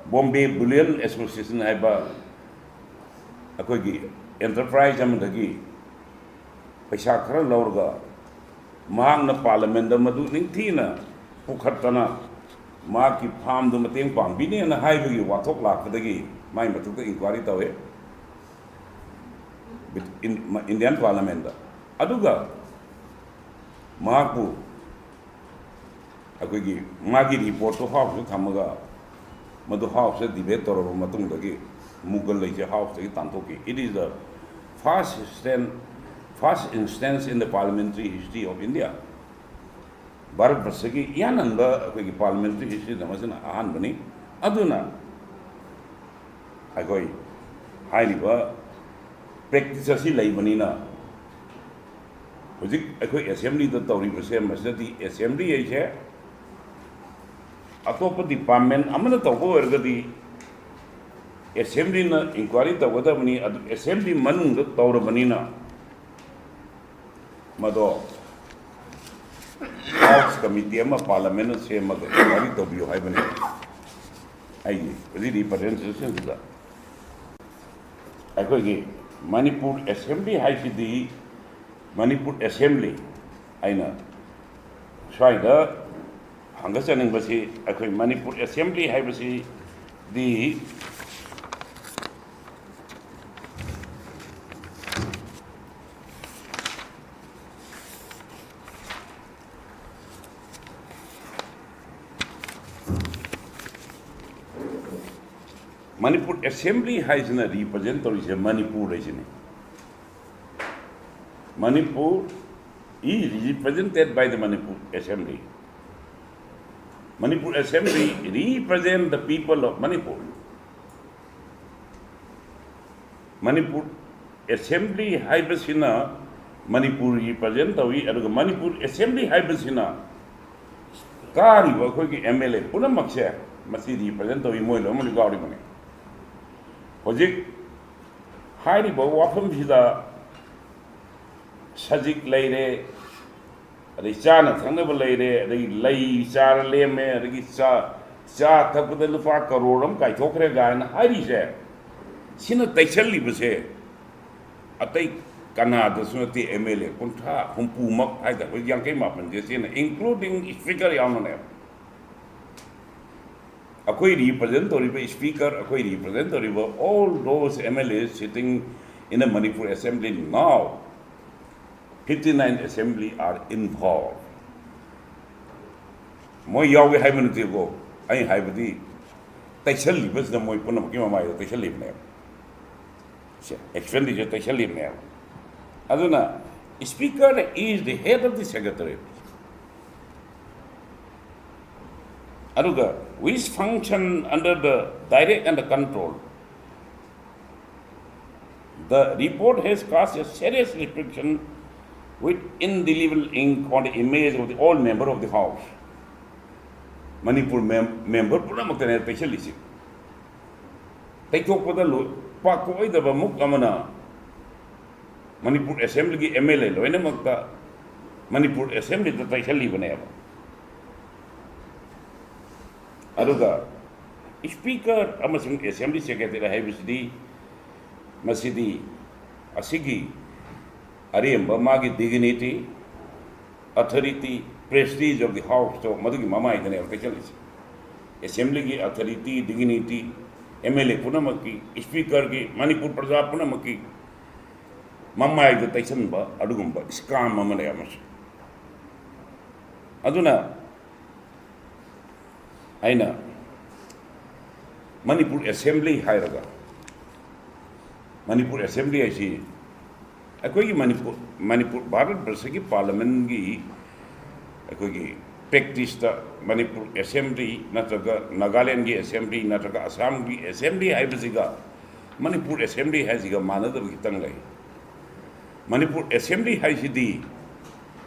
ꯕꯣꯝꯕꯦ ꯕꯨꯂꯤꯌꯟ ꯑꯦꯁꯣꯁꯤꯌꯦꯁꯟ ꯍꯥꯏꯕ ꯑꯩꯈꯣꯏꯒꯤ ꯑꯦꯟꯇꯔꯄ꯭ꯔꯥꯏꯖ ꯑꯃꯗꯒꯤ ꯄꯩꯁꯥ ꯈꯔ ꯂꯧꯔꯒ ꯃꯍꯥꯛꯅ ꯄꯥꯔꯂꯃꯦꯟꯗ ꯃꯗꯨ ꯅꯤꯡꯊꯤꯅ ꯄꯨꯈꯠꯇꯅ ꯃꯍꯥꯛꯀꯤ ꯐꯥꯝꯗꯨ ꯃꯇꯦꯡ ꯄꯥꯡꯕꯤꯅꯦꯅ ꯍꯥꯏꯕꯒꯤ ꯋꯥꯊꯣꯛ ꯂꯥꯛꯄꯗꯒꯤ ꯃꯥꯏ ꯃꯊꯛꯇ ꯏꯟꯀ꯭ꯋꯥꯏꯔꯤ ꯇꯧꯋꯦ꯫ ꯏꯟꯗꯤꯌꯥꯟ ꯄꯥꯔꯂꯃꯦꯟꯗ꯫ ꯑꯗꯨꯒ ꯃꯍꯥꯛꯄꯨ ꯑꯩꯈꯣꯏꯒꯤ ꯃꯥꯒꯤ ꯔꯤꯄꯣꯔꯠꯇꯨ ꯍꯥꯎꯁꯇ ꯊꯝꯃꯒ ꯃꯗꯨ ꯍꯥꯎꯁꯇ ꯗꯤꯕꯦꯠ ꯇꯧꯔꯕ ꯃꯇꯨꯡꯗꯒꯤ ꯃꯨꯒꯜ ꯂꯩꯁꯦ ꯍꯥꯎꯁꯇꯒꯤ ꯇꯥꯟꯊꯣꯛꯈꯤ꯫ It is the first instance, first instance in the parliamentary history of India. Bharat ꯕꯔꯁꯒꯤ ꯏꯍꯥꯟ ꯍꯥꯟꯕ ꯑꯩꯈꯣꯏꯒꯤ ꯄꯥꯔꯂꯤꯌꯥꯃꯦꯟꯇꯔꯤ ꯍꯤꯁꯇ꯭ꯔꯤꯗ ꯃꯁꯤꯅ ꯑꯍꯥꯟꯕꯅꯤ꯫ ꯑꯗꯨꯅ ꯑꯩꯈꯣꯏ ꯍꯥꯏꯔꯤꯕ ꯄ꯭ꯔꯦꯛꯇꯤꯁ ꯑꯁꯤ ꯂꯩꯕꯅꯤꯅ, ꯍꯧꯖꯤꯛ ꯑꯩꯈꯣꯏ ꯑꯦꯁꯦꯝꯕ꯭ꯂꯤꯗ ꯇꯧꯔꯤꯕꯁꯦ, ꯃꯁꯤꯗꯗꯤ ꯑꯦꯁꯦꯝꯕ꯭ꯂꯤ ꯍꯥꯏꯁꯦ ꯑꯇꯣꯞꯄ ꯗꯤꯄꯥꯔꯠꯃꯦꯟ ꯑꯃꯅ ꯇꯧꯕ ꯑꯣꯏꯔꯒꯗꯤ ꯑꯦꯁꯦꯝꯕ꯭ꯂꯤꯅ ꯏꯟꯀ꯭ꯋꯥꯏꯔꯤ ꯇꯧꯒꯗꯕꯅꯤ꯫ ꯑꯗꯨ ꯑꯦꯁꯦꯝꯕ꯭ꯂꯤ ꯃꯅꯨꯡꯗ ꯇꯧꯔꯕꯅꯤꯅ, ꯃꯗꯣ ꯍꯥꯎꯁ ꯀꯃꯤꯇꯤ ꯑꯃ ꯄꯥꯔꯂꯥꯃꯦꯟꯅ ꯁꯦꯝꯃꯒ ꯏꯟꯀ꯭ꯋꯥꯏꯔꯤ ꯇꯧꯕꯤꯌꯨ ꯍꯥꯏꯕꯅꯤ꯫ ꯑꯩꯒꯤ ꯍꯧꯖꯤꯛ ꯔꯤꯄ꯭ꯔꯖꯦꯟꯇꯦꯁꯟꯁꯤꯗ ꯑꯩꯈꯣꯏꯒꯤ ꯃꯅꯤꯄꯨꯔ ꯑꯦꯁꯦꯝꯕ꯭ꯂꯤ ꯍꯥꯏꯁꯤꯗꯤ, ꯃꯅꯤꯄꯨꯔ ꯑꯦꯁꯦꯝꯕ꯭ꯂꯤ, ꯑꯩꯅ ꯁ꯭ꯋꯥꯏꯗ ꯍꯪꯒꯠꯆꯅꯤꯡꯕꯁꯤ, ꯑꯩꯈꯣꯏ ꯃꯅꯤꯄꯨꯔ ꯑꯦꯁꯦꯝꯕ꯭ꯂꯤ ꯍꯥꯏꯕꯁꯤꯗꯤ ꯃꯅꯤꯄꯨꯔ ꯑꯦꯁꯦꯝꯕ꯭ꯂꯤ ꯍꯥꯏꯁꯤꯅ ꯔꯤꯄ꯭ꯔꯖꯦꯟ ꯇꯧꯔꯤꯁꯦ ꯃꯅꯤꯄꯨꯔ ꯍꯥꯏꯁꯤꯅꯤ꯫ Manipur is represented by the Manipur Assembly. Manipur Assembly represent the people of Manipur. Manipur assembly ꯍꯥꯏꯕꯁꯤꯅ ꯃꯅꯤꯄꯨꯔ ꯔꯤꯄ꯭ꯔꯖꯦꯟ ꯇꯧꯏ, ꯑꯗꯨꯒ ꯃꯅꯤꯄꯨꯔ ꯑꯦꯁꯦꯝꯕ꯭ꯂꯤ ꯍꯥꯏꯕꯁꯤꯅ ꯀꯥꯔꯤꯕ ꯑꯩꯈꯣꯏꯒꯤ ꯑꯦꯝ ꯑꯦꯜ ꯑꯦ ꯄꯨꯝꯅꯃꯛꯁꯦ ꯃꯁꯤ ꯔꯤꯄ꯭ꯔꯖꯦꯟ ꯇꯧꯏ, ꯃꯣꯏ ꯂꯣꯏꯅꯃꯛ ꯌꯥꯎꯔꯤꯕꯅꯤ꯫ ꯍꯧꯖꯤꯛ ꯍꯥꯏꯔꯤꯕ ꯋꯥꯐꯝꯁꯤꯗ ꯁꯖꯤꯛ ꯂꯩꯔꯦ, ꯑꯗꯩ ꯆꯥꯅ ꯊꯛꯅꯕ ꯂꯩꯔꯦ, ꯑꯗꯒꯤ ꯂꯩ ꯆꯥꯔ ꯂꯦꯝꯃꯦ, ꯑꯗꯒꯤ ꯆꯥ, ꯆꯥ ꯊꯛꯄꯗ ꯂꯨꯄꯥ ꯀꯔꯣꯔ ꯑꯃ ꯀꯥꯏꯊꯣꯛꯈ꯭ꯔꯦ ꯀꯥꯏꯅ ꯍꯥꯏꯔꯤꯁꯦ, ꯁꯤꯅ ꯇꯩꯁꯜꯂꯤꯕꯁꯦ ꯑꯇꯩ ꯀꯅꯥꯗꯁꯨ ꯅꯠꯇꯦ, ꯑꯦꯝ ꯑꯦꯜ ꯑꯦ ꯀꯨꯟꯊ꯭ꯔꯥ ꯍꯨꯝꯐꯨꯃꯛ ꯍꯥꯏꯇꯥꯔꯦ, ꯑꯩꯈꯣꯏ ꯌꯥꯡꯈꯩ ꯃꯥꯄꯟꯁꯦ ꯁꯤꯅ, including speaker ꯌꯥꯎꯅꯅꯦꯕ꯫ ꯑꯩꯈꯣꯏ ꯔꯤꯄ꯭ꯔꯖꯦꯟ ꯇꯧꯔꯤꯕ speaker, ꯑꯩꯈꯣꯏ ꯔꯤꯄ꯭ꯔꯖꯦꯟ ꯇꯧꯔꯤꯕ all those M L As sitting in the Manipur Assembly now, fifty nine Assembly are involved. ꯃꯣꯏ ꯌꯥꯎꯒꯦ ꯍꯥꯏꯕ ꯅꯠꯇꯦꯀꯣ, ꯑꯩ ꯍꯥꯏꯕꯗꯤ ꯇꯩꯁꯜꯂꯤꯕꯁꯤꯅ ꯃꯣꯏ ꯄꯨꯝꯅꯃꯛꯀꯤ ꯃꯃꯥꯏꯗ ꯇꯩꯁꯜꯂꯤꯕꯅꯦꯕ꯫ ꯁꯦ, ꯑꯦꯛꯁꯄꯦꯟꯗꯤꯆꯔ ꯇꯩꯁꯜꯂꯤꯕꯅꯦꯕ꯫ ꯑꯗꯨꯅ speaker is the head of the secretariat. ꯑꯗꯨꯒ which function under the direct and the control The report has cast a serious reflection with indelible ink on the image of the all member of the House. Manipur ꯃꯦꯝ-, member ꯄꯨꯝꯅꯃꯛꯇꯅꯦ ꯇꯩꯁꯜꯂꯤꯁꯤ꯫ ꯇꯩꯊꯣꯛꯄꯗ ꯂꯣꯏ-, ꯄꯥꯛ ꯀꯣꯛꯑꯣꯏꯗꯕ ꯃꯨꯛ ꯑꯃꯅ ꯃꯅꯤꯄꯨꯔ ꯑꯦꯁꯦꯝꯕ꯭ꯂꯤꯒꯤ ꯑꯦꯝ ꯑꯦꯜ ꯑꯦ ꯂꯣꯏꯅꯃꯛꯇ ꯃꯅꯤꯄꯨꯔ ꯑꯦꯁꯦꯝꯕ꯭ꯂꯤꯗ ꯇꯩꯁꯜꯂꯤꯕꯅꯦꯕ꯫ ꯑꯗꯨꯒ ꯁ꯭ꯄꯤꯀꯔ ꯑꯃꯁꯨꯡ ꯑꯦꯁꯦꯝꯕ꯭ꯂꯤ ꯁꯦꯀ꯭ꯔꯦꯇꯔꯤ ꯍꯥꯏꯕꯁꯤꯗꯤ, ꯃꯁꯤꯗꯤ ꯑꯁꯤꯒꯤ ꯑꯔꯦꯝꯕ ꯃꯥꯒꯤ dignity, authority, prestige of the House ꯇꯣ ꯃꯗꯨꯒꯤ ꯃꯃꯥꯏꯗꯅꯦꯕ ꯇꯩꯁꯜꯂꯤꯁꯦ꯫ ꯑꯦꯁꯦꯝꯕ꯭ꯂꯤꯒꯤ authority, dignity, ꯑꯦꯝ ꯑꯦꯜ ꯑꯦ ꯄꯨꯝꯅꯃꯛꯀꯤ, ꯁ꯭ꯄꯤꯀꯔꯒꯤ, ꯃꯅꯤꯄꯨꯔ ꯄ꯭ꯔꯖꯥ ꯄꯨꯝꯅꯃꯛꯀꯤ ꯃꯃꯥꯏꯗ ꯇꯩꯁꯟꯕ ꯑꯗꯨꯒꯨꯝꯕ scam ꯑꯃꯅꯦꯕ ꯃꯁꯤ꯫ ꯑꯗꯨꯅ ꯑꯩꯅ ꯃꯅꯤꯄꯨꯔ ꯑꯦꯁꯦꯝꯕ꯭ꯂꯤ ꯍꯥꯏꯔꯒ, ꯃꯅꯤꯄꯨꯔ ꯑꯦꯁꯦꯝꯕ꯭ꯂꯤ ꯍꯥꯏꯁꯤ ꯑꯩꯈꯣꯏꯒꯤ ꯃꯅꯤꯄꯨꯔ, ꯃꯅꯤꯄꯨꯔ ꯚꯥꯔꯠ ꯕꯔꯁꯒꯤ ꯄꯥꯔꯂꯤꯌꯥꯃꯦꯟꯒꯤ ꯑꯩꯈꯣꯏꯒꯤ practice ꯇ ꯃꯅꯤꯄꯨꯔ ꯑꯦꯁꯦꯝꯕ꯭ꯂꯤ ꯅꯠꯇ꯭ꯔꯒ ꯅꯥꯒꯥꯂꯦꯟꯒꯤ ꯑꯦꯁꯦꯝꯕ꯭ꯂꯤ ꯅꯠꯇ꯭ꯔꯒ ꯑꯁꯥꯝꯒꯤ ꯑꯦꯁꯦꯝꯕ꯭ꯂꯤ ꯍꯥꯏꯕꯁꯤꯒ ꯃꯅꯤꯄꯨꯔ ꯑꯦꯁꯦꯝꯕ꯭ꯂꯤ ꯍꯥꯏꯁꯤꯒ ꯃꯥꯟꯅꯗꯕ ꯈꯤꯇꯪ ꯂꯩ꯫ ꯃꯅꯤꯄꯨꯔ ꯑꯦꯁꯦꯝꯕ꯭ꯂꯤ ꯍꯥꯏꯁꯤꯗꯤ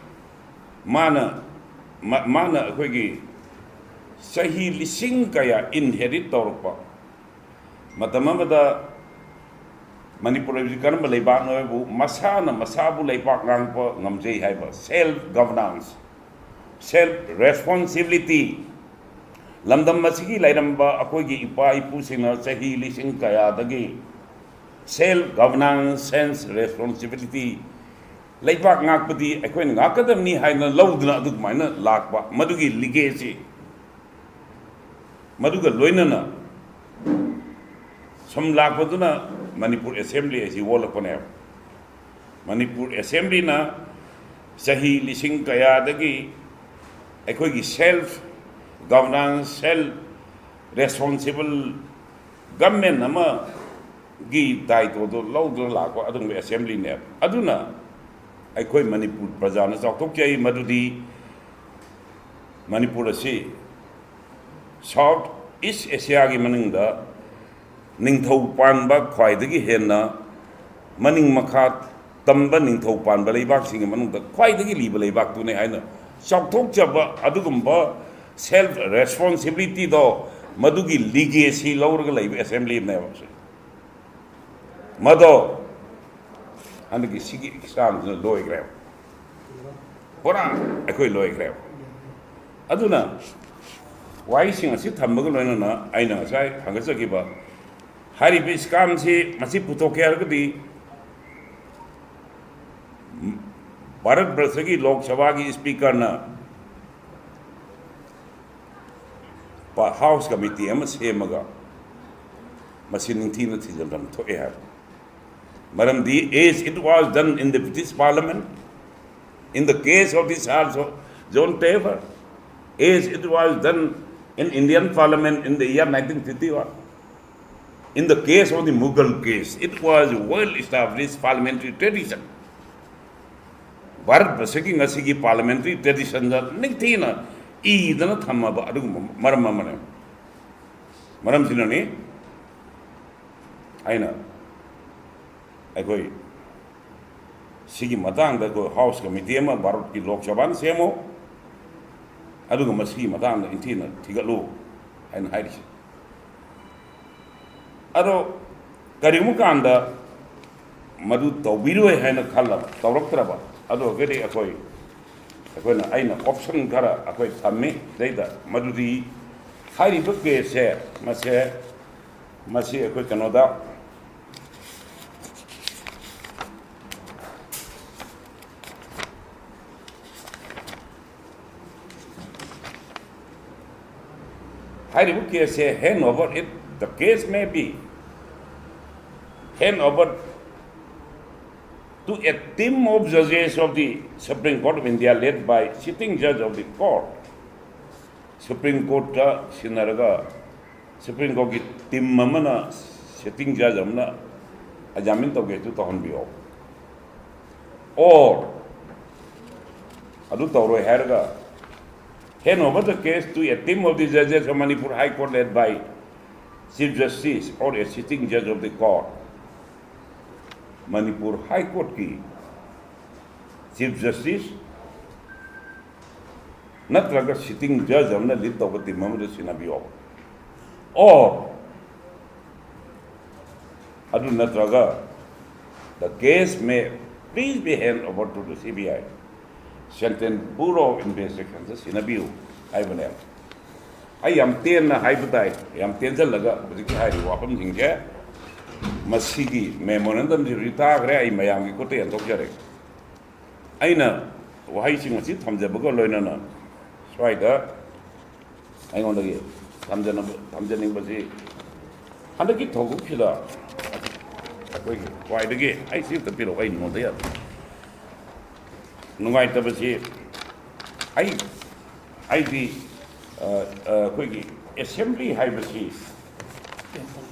ꯃꯥꯅ, ꯃꯥ-, ꯃꯥꯅ ꯑꯩꯈꯣꯏꯒꯤ ꯆꯍꯤ ꯂꯤꯁꯤꯡ ꯀꯌꯥ inherit ꯇꯧꯔꯛꯄ, ꯃꯇꯝ ꯑꯃꯗ ꯃꯅꯤꯄꯨꯔ ꯍꯥꯏꯕꯁꯤ ꯀꯔꯝꯕ ꯂꯩꯕꯥꯛꯅꯣ ꯍꯥꯏꯕꯨ, ꯃꯁꯥꯅ ꯃꯁꯥꯕꯨ ꯂꯩꯕꯥꯛ ꯉꯥꯛꯄ ꯉꯝꯖꯩ ꯍꯥꯏꯕ self governance, self responsibility, ꯂꯝꯗꯝ ꯑꯁꯤꯒꯤ ꯂꯩꯔꯝꯕ ꯑꯩꯈꯣꯏꯒꯤ ꯏꯄꯥ ꯏꯄꯨꯁꯤꯡꯅ ꯆꯍꯤ ꯂꯤꯁꯤꯡ ꯀꯌꯥꯗꯒꯤ self governance, self responsibility, ꯂꯩꯕꯥꯛ ꯉꯥꯛꯄꯗꯤ ꯑꯩꯈꯣꯏꯅ ꯉꯥꯛꯀꯗꯕꯅꯤ ꯍꯥꯏꯅ ꯂꯧꯗꯨꯅ ꯑꯗꯨꯃꯥꯏꯅ ꯂꯥꯛꯄ, ꯃꯗꯨꯒꯤ legacy, ꯃꯗꯨꯒ ꯂꯣꯏꯅꯅ ꯁꯨꯝ ꯂꯥꯛꯄꯗꯨꯅ ꯃꯅꯤꯄꯨꯔ ꯑꯦꯁꯦꯝꯕ꯭ꯂꯤ ꯑꯁꯤ ꯑꯣꯜꯂꯛꯄꯅꯦꯕ꯫ ꯃꯅꯤꯄꯨꯔ ꯑꯦꯁꯦꯝꯕ꯭ꯂꯤꯅ ꯆꯍꯤ ꯂꯤꯁꯤꯡ ꯀꯌꯥꯗꯒꯤ ꯑꯩꯈꯣꯏꯒꯤ self governance, self responsible government ꯑꯃꯒꯤ ꯗꯥꯏꯇꯣꯗꯣ ꯂꯧꯗꯨꯅ ꯂꯥꯛꯄ ꯑꯗꯨꯒꯨꯝꯕ ꯑꯦꯁꯦꯝꯕ꯭ꯂꯤꯅꯦꯕ꯫ ꯑꯗꯨꯅ ꯑꯩꯈꯣꯏ ꯃꯅꯤꯄꯨꯔ ꯄ꯭ꯔꯖꯥꯅ ꯆꯥꯎꯊꯣꯛꯆꯩ ꯃꯗꯨꯗꯤ ꯃꯅꯤꯄꯨꯔ ꯑꯁꯤ South East Asia ꯒꯤ ꯃꯅꯨꯡꯗ ꯅꯤꯡꯊꯧ ꯄꯥꯟꯕ ꯈ꯭ꯋꯥꯏꯗꯒꯤ ꯍꯦꯟꯅ ꯃꯅꯤꯡ ꯃꯈꯥ ꯇꯝꯕ ꯅꯤꯡꯊꯧ ꯄꯥꯟꯕ ꯂꯩꯕꯥꯛꯁꯤꯡꯒꯤ ꯃꯅꯨꯡꯗ ꯈ꯭ꯋꯥꯏꯗꯒꯤ ꯂꯤꯕ ꯂꯩꯕꯥꯛꯇꯨꯅꯤ ꯍꯥꯏꯅ ꯆꯥꯎꯊꯣꯛꯆꯕ ꯑꯗꯨꯒꯨꯝꯕ self responsibilityꯗꯣ, ꯃꯗꯨꯒꯤ legacy ꯂꯧꯔꯒ ꯂꯩꯕ assemblyꯅꯦꯕ ꯁꯤ꯫ ꯃꯗꯣ ꯍꯟꯗꯛꯀꯤ ꯁꯤꯒꯤ examꯁꯤꯅ ꯂꯣꯏꯈ꯭ꯔꯦꯕ, ꯄꯨꯔꯥ ꯑꯩꯈꯣꯏ ꯂꯣꯏꯈ꯭ꯔꯦꯕ꯫ ꯑꯗꯨꯅ ꯋꯥꯍꯩꯁꯤꯡ ꯑꯁꯤ ꯊꯝꯕꯒ ꯂꯣꯏꯅꯅ ꯑꯩꯅ ꯉꯁꯥꯏ ꯊꯥꯡꯒꯠꯆꯈꯤꯕ ꯍꯥꯏꯔꯤꯕ scamꯁꯤ ꯃꯁꯤ ꯄꯨꯊꯣꯛꯀꯦ ꯍꯥꯏꯔꯒꯗꯤ ꯚꯥꯔꯠ ꯕꯔꯁꯒꯤ ꯂꯣꯛ ꯁꯚꯥꯒꯤ speakerꯅ ꯄ-, house committee ꯑꯃ ꯁꯦꯝꯃꯒ ꯃꯁꯤ ꯅꯤꯡꯊꯤꯅ ꯊꯤꯖꯤꯟꯐꯝ ꯊꯣꯛꯑꯦ ꯍꯥꯏꯕ꯫ ꯃꯔꯝꯗꯤ, as it was done in the British Parliament, in the case of the Sir Jo-, John Taylor, as it was done in Indian Parliament in the year nineteen fifty-one, in the case of the Mughal case, it was well established parliamentary tradition. Bharat ꯕꯔꯁꯒꯤ ꯉꯁꯤꯒꯤ parliamentary traditionꯗ ꯅꯤꯡꯊꯤꯅ ꯏꯗꯅ ꯊꯝꯃꯕ ꯑꯗꯨꯒꯨꯝꯕ ꯃꯔꯝ ꯑꯃꯅꯦ꯫ ꯃꯔꯝꯁꯤꯅꯅꯤ ꯑꯩꯅ ꯑꯩꯈꯣꯏ ꯁꯤꯒꯤ ꯃꯇꯥꯡꯗ ꯑꯩꯈꯣꯏ house committee ꯑꯃ ꯚꯥꯔꯠꯀꯤ ꯂꯣꯛ ꯁꯚꯥꯅ ꯁꯦꯝꯃꯨ, ꯑꯗꯨꯒ ꯃꯁꯤꯒꯤ ꯃꯇꯥꯡꯗ ꯅꯤꯡꯊꯤꯅ ꯊꯤꯒꯠꯂꯨ ꯍꯥꯏꯅ ꯍꯥꯏꯔꯤꯁꯦ꯫ ꯑꯗꯣ ꯀꯔꯤꯒꯨꯝꯕ ꯀꯥꯟꯗ ꯃꯗꯨ ꯇꯧꯕꯤꯔꯣꯏ ꯍꯥꯏꯅ ꯈꯜꯂꯕ, ꯇꯧꯔꯛꯇ꯭ꯔꯕ, ꯑꯗꯨ ꯑꯣꯏꯔꯒꯗꯤ ꯑꯩꯈꯣꯏ, ꯑꯩꯈꯣꯏꯅ, ꯑꯩꯅ option ꯈꯔ ꯑꯩꯈꯣꯏ ꯊꯝꯃꯤ ꯁꯤꯗꯩꯗ꯫ ꯃꯗꯨꯗꯤ ꯍꯥꯏꯔꯤꯕ caseꯁꯦ, ꯃꯁꯦ, ꯃꯁꯤ ꯑꯩꯈꯣꯏ ꯀꯩꯅꯣꯗ, ꯍꯥꯏꯔꯤꯕ caseꯁꯦ hand over, it, the case may be hand over to a team of judges of the Supreme Court of India led by sitting judge of the court. Supreme Courtꯇ ꯁꯤꯟꯅꯔꯒ Supreme Courtꯀꯤ team ꯑꯃꯅ, sitting judge ꯑꯃꯅ examine ꯇꯧꯒꯦꯁꯨ ꯇꯧꯍꯟꯕꯤꯌꯣ꯫ Or ꯑꯗꯨ ꯇꯧꯔꯣꯏ ꯍꯥꯏꯔꯒ, hand over the case to a team of the judges of Manipur High Court led by Chief Justice or a sitting judge of the court. Manipur high ꯀꯣꯔꯠꯀꯤ chief justice ꯅꯠꯇ꯭ꯔꯒ sitting ꯖꯖ ꯑꯃꯅ ꯂꯤꯗ ꯇꯧꯕ team ꯑꯃꯗ ꯁꯤꯟꯅꯕꯤꯌꯣ꯫ ꯑꯣꯔ ꯑꯗꯨ ꯅꯠꯇ꯭ꯔꯒ, the case may please be hand over to the C B I, Central Bureau of Investigation ꯁꯤꯟꯅꯕꯤꯌꯨ ꯍꯥꯏꯕꯅꯦ꯫ ꯑꯩ ꯌꯥꯝ ꯇꯦꯟꯅ ꯍꯥꯏꯕ ꯇꯥꯏ, ꯌꯥꯝ ꯇꯦꯟꯖꯜꯂꯒ ꯍꯧꯖꯤꯛꯀꯤ ꯍꯥꯏꯔꯤꯕ ꯋꯥꯐꯝꯁꯤꯡꯁꯦ, ꯃꯁꯤꯒꯤ ꯃꯦꯃꯣꯔꯦꯟꯗꯝꯁꯤ ꯍꯧꯖꯤꯛ ꯊꯥꯈ꯭ꯔꯦ, ꯑꯩ ꯃꯌꯥꯝꯒꯤ ꯈꯨꯠꯇ ꯌꯦꯟꯊꯣꯛꯆꯔꯦ꯫ ꯑꯩꯅ ꯋꯥꯍꯩꯁꯤꯡ ꯑꯁꯤ ꯊꯝꯖꯕꯒ ꯂꯣꯏꯅꯅ ꯁ꯭ꯋꯥꯏꯗ ꯑꯩꯉꯣꯟꯗꯒꯤ ꯊꯝꯖꯅꯕ-, ꯊꯝꯖꯅꯤꯡꯕꯁꯤ, ꯍꯟꯗꯛꯀꯤ ꯊꯧꯗꯣꯛꯁꯤꯗ ꯑꯩꯈꯣꯏꯒꯤ ꯈ꯭ꯋꯥꯏꯗꯒꯤ, ꯑꯩ ꯁꯤ ꯑꯝꯇ ꯄꯤꯔꯛꯑꯣ, ꯑꯩ ꯅꯉꯣꯟꯗ ꯌꯥꯗꯦ꯫ ꯅꯨꯡꯉꯥꯏꯇꯕꯁꯤ, ꯑꯩ, ꯑꯩꯗꯤ, ꯑ, ꯑ, ꯑꯩꯈꯣꯏꯒꯤ ꯑꯦꯁꯦꯝꯕ꯭ꯂꯤ ꯍꯥꯏꯕꯁꯤ,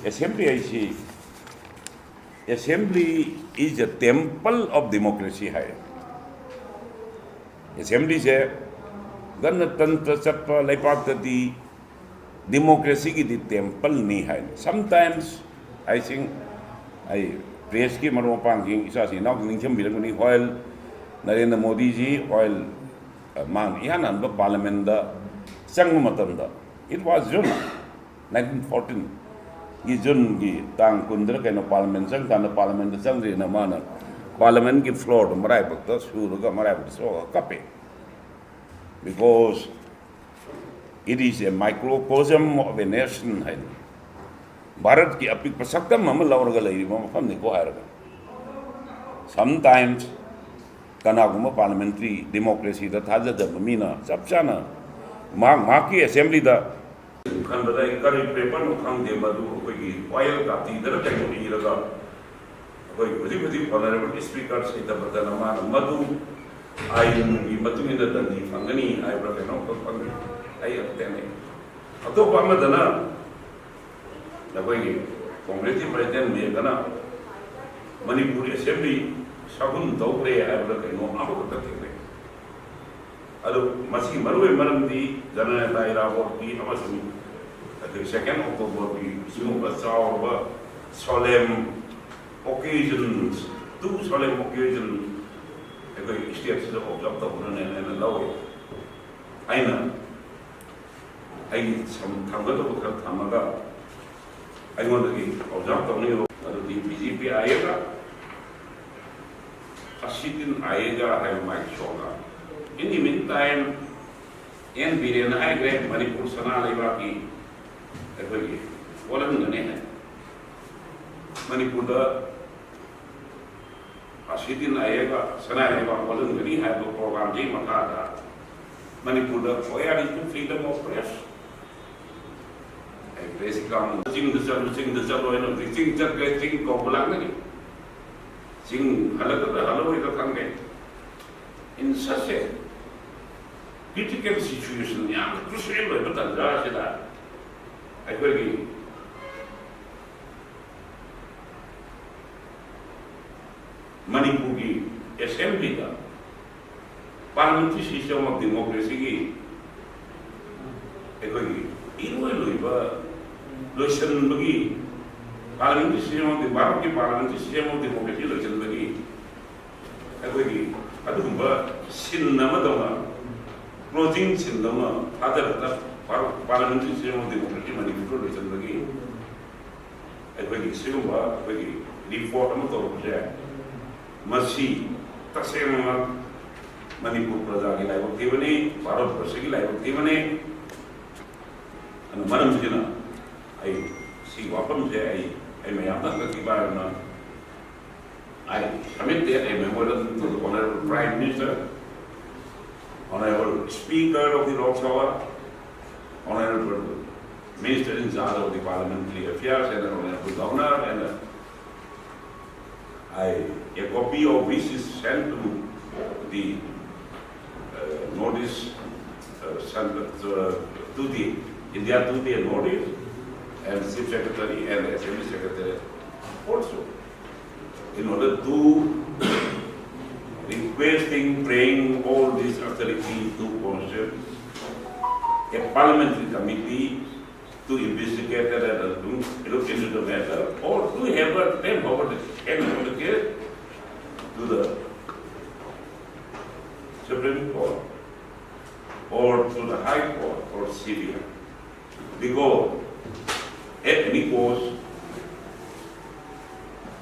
ꯑꯦꯁꯦꯝꯕ꯭ꯂꯤ ꯍꯥꯏꯁꯤ, "Assembly is a temple of democracy" ꯍꯥꯏ꯫ ꯑꯦꯁꯦꯝꯕ꯭ꯂꯤꯁꯦ ꯒꯅꯇꯟꯇ꯭ꯔ ꯆꯠꯄ ꯂꯩꯕꯥꯛꯇꯗꯤ ꯗꯤꯃꯣꯀ꯭ꯔꯦꯁꯤꯒꯤꯗꯤ ꯇꯦꯝꯄꯜꯅꯤ ꯍꯥꯏ꯫ Sometimes, I think, ꯑꯩ ꯄ꯭ꯔꯦꯁꯀꯤ ꯃꯔꯨꯞ ꯃꯄꯥꯡꯁꯤꯡ, ꯏꯆꯥꯁꯤꯡ ꯏꯅꯥꯎꯁꯤꯡ ꯅꯤꯡꯁꯤꯡꯕꯤꯔꯝꯒꯅꯤ, while ꯅꯔꯦꯟꯗ꯭ꯔ ꯃꯣꯗꯤꯖꯤ, while, ꯑ, ꯃꯥꯅ ꯏꯍꯥꯟ ꯍꯥꯟꯕ ꯄꯥꯔꯂꯤꯌꯥꯃꯦꯟꯗ ꯆꯪꯕ ꯃꯇꯝꯗ, it was June nineteen fourteen ꯒꯤ ꯖꯨꯟꯒꯤ ꯇꯥꯡ ꯀꯨꯟꯗꯔ ꯀꯩꯅꯣ ꯄꯥꯔꯂꯤꯌꯥꯃꯦꯟ ꯆꯪꯀꯥꯟꯗ, ꯄꯥꯔꯂꯤꯌꯥꯃꯦꯟꯗ ꯆꯪꯗ꯭ꯔꯤꯅ ꯃꯥꯅ ꯄꯥꯔꯂꯤꯌꯥꯃꯦꯟꯒꯤ ꯐ꯭ꯂꯣꯔꯗꯣ ꯃꯔꯥꯏꯕꯛꯇ ꯁꯨꯔꯒ ꯃꯔꯥꯏꯕꯛꯇ ꯁꯣꯛꯑꯒ ꯀꯞꯄꯦ꯫ Because it is a microcosm of a nation ꯍꯥꯏꯅ, ꯚꯥꯔꯠꯀꯤ ꯑꯄꯤꯛꯄ ꯁꯛꯇꯝ ꯑꯃ ꯂꯧꯔꯒ ꯂꯩꯔꯤꯕ ꯃꯐꯝꯅꯤꯀꯣ ꯍꯥꯏꯔꯒ꯫ Sometimes ꯀꯅꯥꯒꯨꯝꯕ ꯄꯥꯔꯂꯤꯌꯥꯃꯦꯟꯇꯔꯤ ꯗꯤꯃꯣꯀ꯭ꯔꯦꯁꯤꯗ ꯊꯥꯖꯗꯕ ꯃꯤꯅ ꯆꯞ ꯆꯥꯅ ꯃꯍꯥꯛ ꯃꯍꯥꯛꯀꯤ ꯑꯦꯁꯦꯝꯕ꯭ꯂꯤꯗ ꯈꯟꯕꯗ ꯑꯩ ꯀꯔꯤ ꯄꯦꯄꯔꯅꯣ ꯈꯪꯗꯦ, ꯃꯗꯨ ꯑꯩꯈꯣꯏꯒꯤ ꯋꯥꯌꯦꯜ ꯀꯥꯇꯤꯗꯅ ꯀꯩꯅꯣ ꯏꯔꯒ ꯑꯩꯈꯣꯏ ꯍꯧꯖꯤꯛ ꯍꯧꯖꯤꯛ ꯑꯣꯅꯔꯦꯕꯜ ꯁ꯭ꯄꯤꯀꯔ ꯁꯤꯇꯕꯇꯅ ꯃꯥꯅ ꯃꯗꯨ ꯑꯥꯏꯟꯒꯤ ꯃꯇꯨꯡ ꯏꯟꯅ ꯗꯟꯗꯤ ꯐꯪꯒꯅꯤ ꯍꯥꯏꯕ꯭ꯔꯥ ꯀꯩꯅꯣ ꯑꯃꯈꯛ ꯐꯪꯉꯤ꯫ ꯑꯩ ꯌꯥꯝ ꯇꯦꯟꯅꯩ꯫ ꯑꯇꯣꯞꯄ ꯑꯃꯗꯅ ꯑꯩꯈꯣꯏꯒꯤ ꯀꯣꯡꯒ꯭ꯔꯦꯁꯀꯤ ꯄ꯭ꯔꯦꯁꯤꯗꯦꯟ ꯃꯦꯛꯀꯅ ꯃꯅꯤꯄꯨꯔ ꯑꯦꯁꯦꯝꯕ꯭ꯂꯤ ꯁꯒꯨꯟ ꯇꯧꯈ꯭ꯔꯦ ꯍꯥꯏꯕ꯭ꯔꯥ ꯀꯩꯅꯣ ꯑꯃꯈꯛꯇ ꯊꯦꯡꯅꯩ꯫ ꯑꯗꯨ ꯃꯁꯤ ꯃꯔꯨꯑꯣꯏꯕ ꯃꯔꯝꯗꯤ ꯖꯅꯅꯦꯇꯥ ꯏꯔꯥꯕꯣꯠꯀꯤ ꯑꯃꯁꯨꯡ ꯑꯗꯨꯒ ꯁꯦꯀꯦꯟ ꯑꯣꯛꯇꯣꯕꯔꯒꯤ ꯁꯤꯒꯨꯝꯕ ꯆꯥꯎꯔꯕ ꯁꯣꯂꯦꯝ occasions, two solemn occasion ꯑꯩꯈꯣꯏ stateꯁꯤꯗ observe ꯇꯧꯕꯅꯅꯦꯅ ꯂꯧꯋꯦ꯫ ꯑꯩꯅ ꯑꯩꯒꯤ ꯁꯝ-, ꯊꯝꯒꯗꯧꯕ ꯈꯔ ꯊꯝꯃꯒ ꯑꯩꯉꯣꯟꯗꯒꯤ observe ꯇꯧꯅꯤꯡꯕ ꯑꯗꯨꯗꯤ B J P आएगा, अस्सी दिन आएगा ꯍꯥꯏꯕ ꯃꯥꯒꯤ slogan꯫ In the meantime, N ꯕꯤꯔꯦꯟꯅ ꯍꯥꯏꯈ꯭ꯔꯦ, ꯃꯅꯤꯄꯨꯔ ꯁꯅꯥ ꯂꯩꯕꯥꯛꯀꯤ ꯑꯩꯈꯣꯏꯒꯤ ꯑꯣꯜꯍꯟꯒꯅꯤ ꯍꯥꯏ꯫ ꯃꯅꯤꯄꯨꯔꯗ अस्सी दिन आएगा, ꯁꯅꯥ ꯂꯩꯕꯥꯛ ꯑꯣꯜꯍꯟꯒꯅꯤ ꯍꯥꯏꯕ programꯁꯤꯒꯤ ꯃꯈꯥꯗ ꯃꯅꯤꯄꯨꯔꯗ royalty to freedom of press ꯍꯥꯏꯈ꯭ꯔꯦ꯫ ꯁꯤ ꯀꯥꯡꯕꯨ ꯆꯤꯡꯗ ꯆꯠꯂꯨ, ꯆꯤꯡꯗ ꯆꯠꯂꯨ ꯍꯥꯏꯅ ꯍꯧꯖꯤꯛ ꯆꯤꯡ ꯆꯠꯈ꯭ꯔꯦ, ꯆꯤꯡ ꯀꯧꯕ ꯂꯥꯛꯅꯔꯤ꯫ ꯆꯤꯡ ꯍꯜꯂꯛꯀꯗ꯭ꯔꯥ ꯍꯜꯂꯛꯑꯣꯏꯗ꯭ꯔꯥ ꯈꯪꯗꯦ꯫ In such a critical situation, ꯌꯥꯝꯅ crucial ꯑꯣꯏꯕ ꯇꯥꯟꯖꯥ ꯑꯁꯤꯗ ꯑꯩꯈꯣꯏꯒꯤ ꯃꯅꯤꯄꯨꯔꯒꯤ assemblyꯗ parliamentary system of democracyꯒꯤ ꯑꯩꯈꯣꯏꯒꯤ ꯏꯔꯣꯏ ꯂꯣꯏꯕ ꯂꯣꯏꯁꯤꯟꯕꯒꯤ parliamentary system of, ꯚꯥꯔꯠꯀꯤ parliamentary system of democracy ꯂꯣꯏꯁꯤꯟꯕꯒꯤ ꯑꯩꯈꯣꯏꯒꯤ ꯑꯗꯨꯒꯨꯝꯕ scene ꯑꯃꯗꯧꯅ, closing sceneꯗꯧꯅ ꯊꯥꯗꯔꯒ parliamentary system of democracy ꯃꯅꯤꯄꯨꯔꯗ ꯂꯣꯏꯁꯤꯟꯕꯒꯤ ꯑꯩꯈꯣꯏꯒꯤ ꯁꯤꯒꯨꯝꯕ ꯑꯩꯈꯣꯏꯒꯤ report ꯑꯃ ꯇꯧꯔꯛꯄꯁꯦ, ꯃꯁꯤ ꯇꯁꯦꯡꯅꯃꯛ ꯃꯅꯤꯄꯨꯔ ꯄ꯭ꯔꯖꯥꯒꯤ ꯂꯥꯏꯕꯛ ꯊꯤꯕꯅꯤ, ꯚꯥꯔꯠ ꯕꯔꯁꯒꯤ ꯂꯥꯏꯕꯛ ꯊꯤꯕꯅꯤ꯫ ꯑꯗꯨ ꯃꯔꯝꯁꯤꯅ ꯑꯩ ꯁꯤꯒꯤ ꯋꯥꯐꯝꯁꯦ ꯑꯩ, ꯑꯩ ꯃꯌꯥꯝꯗ ꯍꯟꯗꯛꯀꯤ ꯏꯕꯥꯏꯅ I submit that a memorandum to the Honorable Prime Minister, Honorable Speaker of the Lok Sabha, Honorable Minister in charge of the Parliamentary Affairs, and Honorable Governor, and I, a copy of which is sent to the uh, notice uh, sent uh, to the India Today notice and Chief Secretary and Assembly Secretary also, in order to requesting, praying all these authorities to constitute a parliamentary committee to investigate and uh, to look into the matter, or to have a them over the hand of the case to the Supreme Court or to the High Court or C B I. Because at any cost,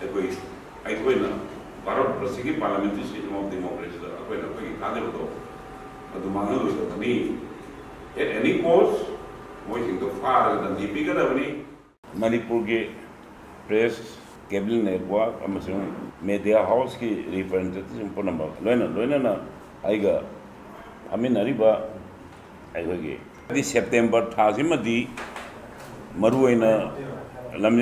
ꯑꯩꯈꯣꯏ ꯑꯩꯈꯣꯏꯅ Bharat ꯕꯔꯁꯤꯒꯤ parliamentary system of democracy ꯗ ꯑꯩꯈꯣꯏꯅ ꯑꯩꯈꯣꯏꯒꯤ ꯊꯥꯖꯕꯗꯣ ꯑꯗꯨ ꯃꯥꯡꯍꯜꯂꯣꯏꯗꯕꯅꯤ꯫ At any cost, ꯃꯣꯏꯁꯤꯡꯗꯣ ꯐꯥꯔꯒ ꯗꯟꯗꯤ ꯄꯤꯒꯗꯕꯅꯤ꯫ ꯃꯅꯤꯄꯨꯔꯒꯤ press, cable network ꯑꯃꯁꯨꯡ media house ꯀꯤ representative ꯄꯨꯝꯅꯃꯛ ꯂꯣꯏꯅ ꯂꯣꯏꯅꯅ ꯑꯩꯒ ꯐꯝꯃꯤꯟꯅꯔꯤꯕ ꯑꯩꯈꯣꯏꯒꯤ ꯁꯦꯞꯇꯦꯝꯕꯔ ꯊꯥꯁꯤꯃꯗꯤ ꯃꯔꯨꯑꯣꯏꯅ ꯂꯝꯖꯥ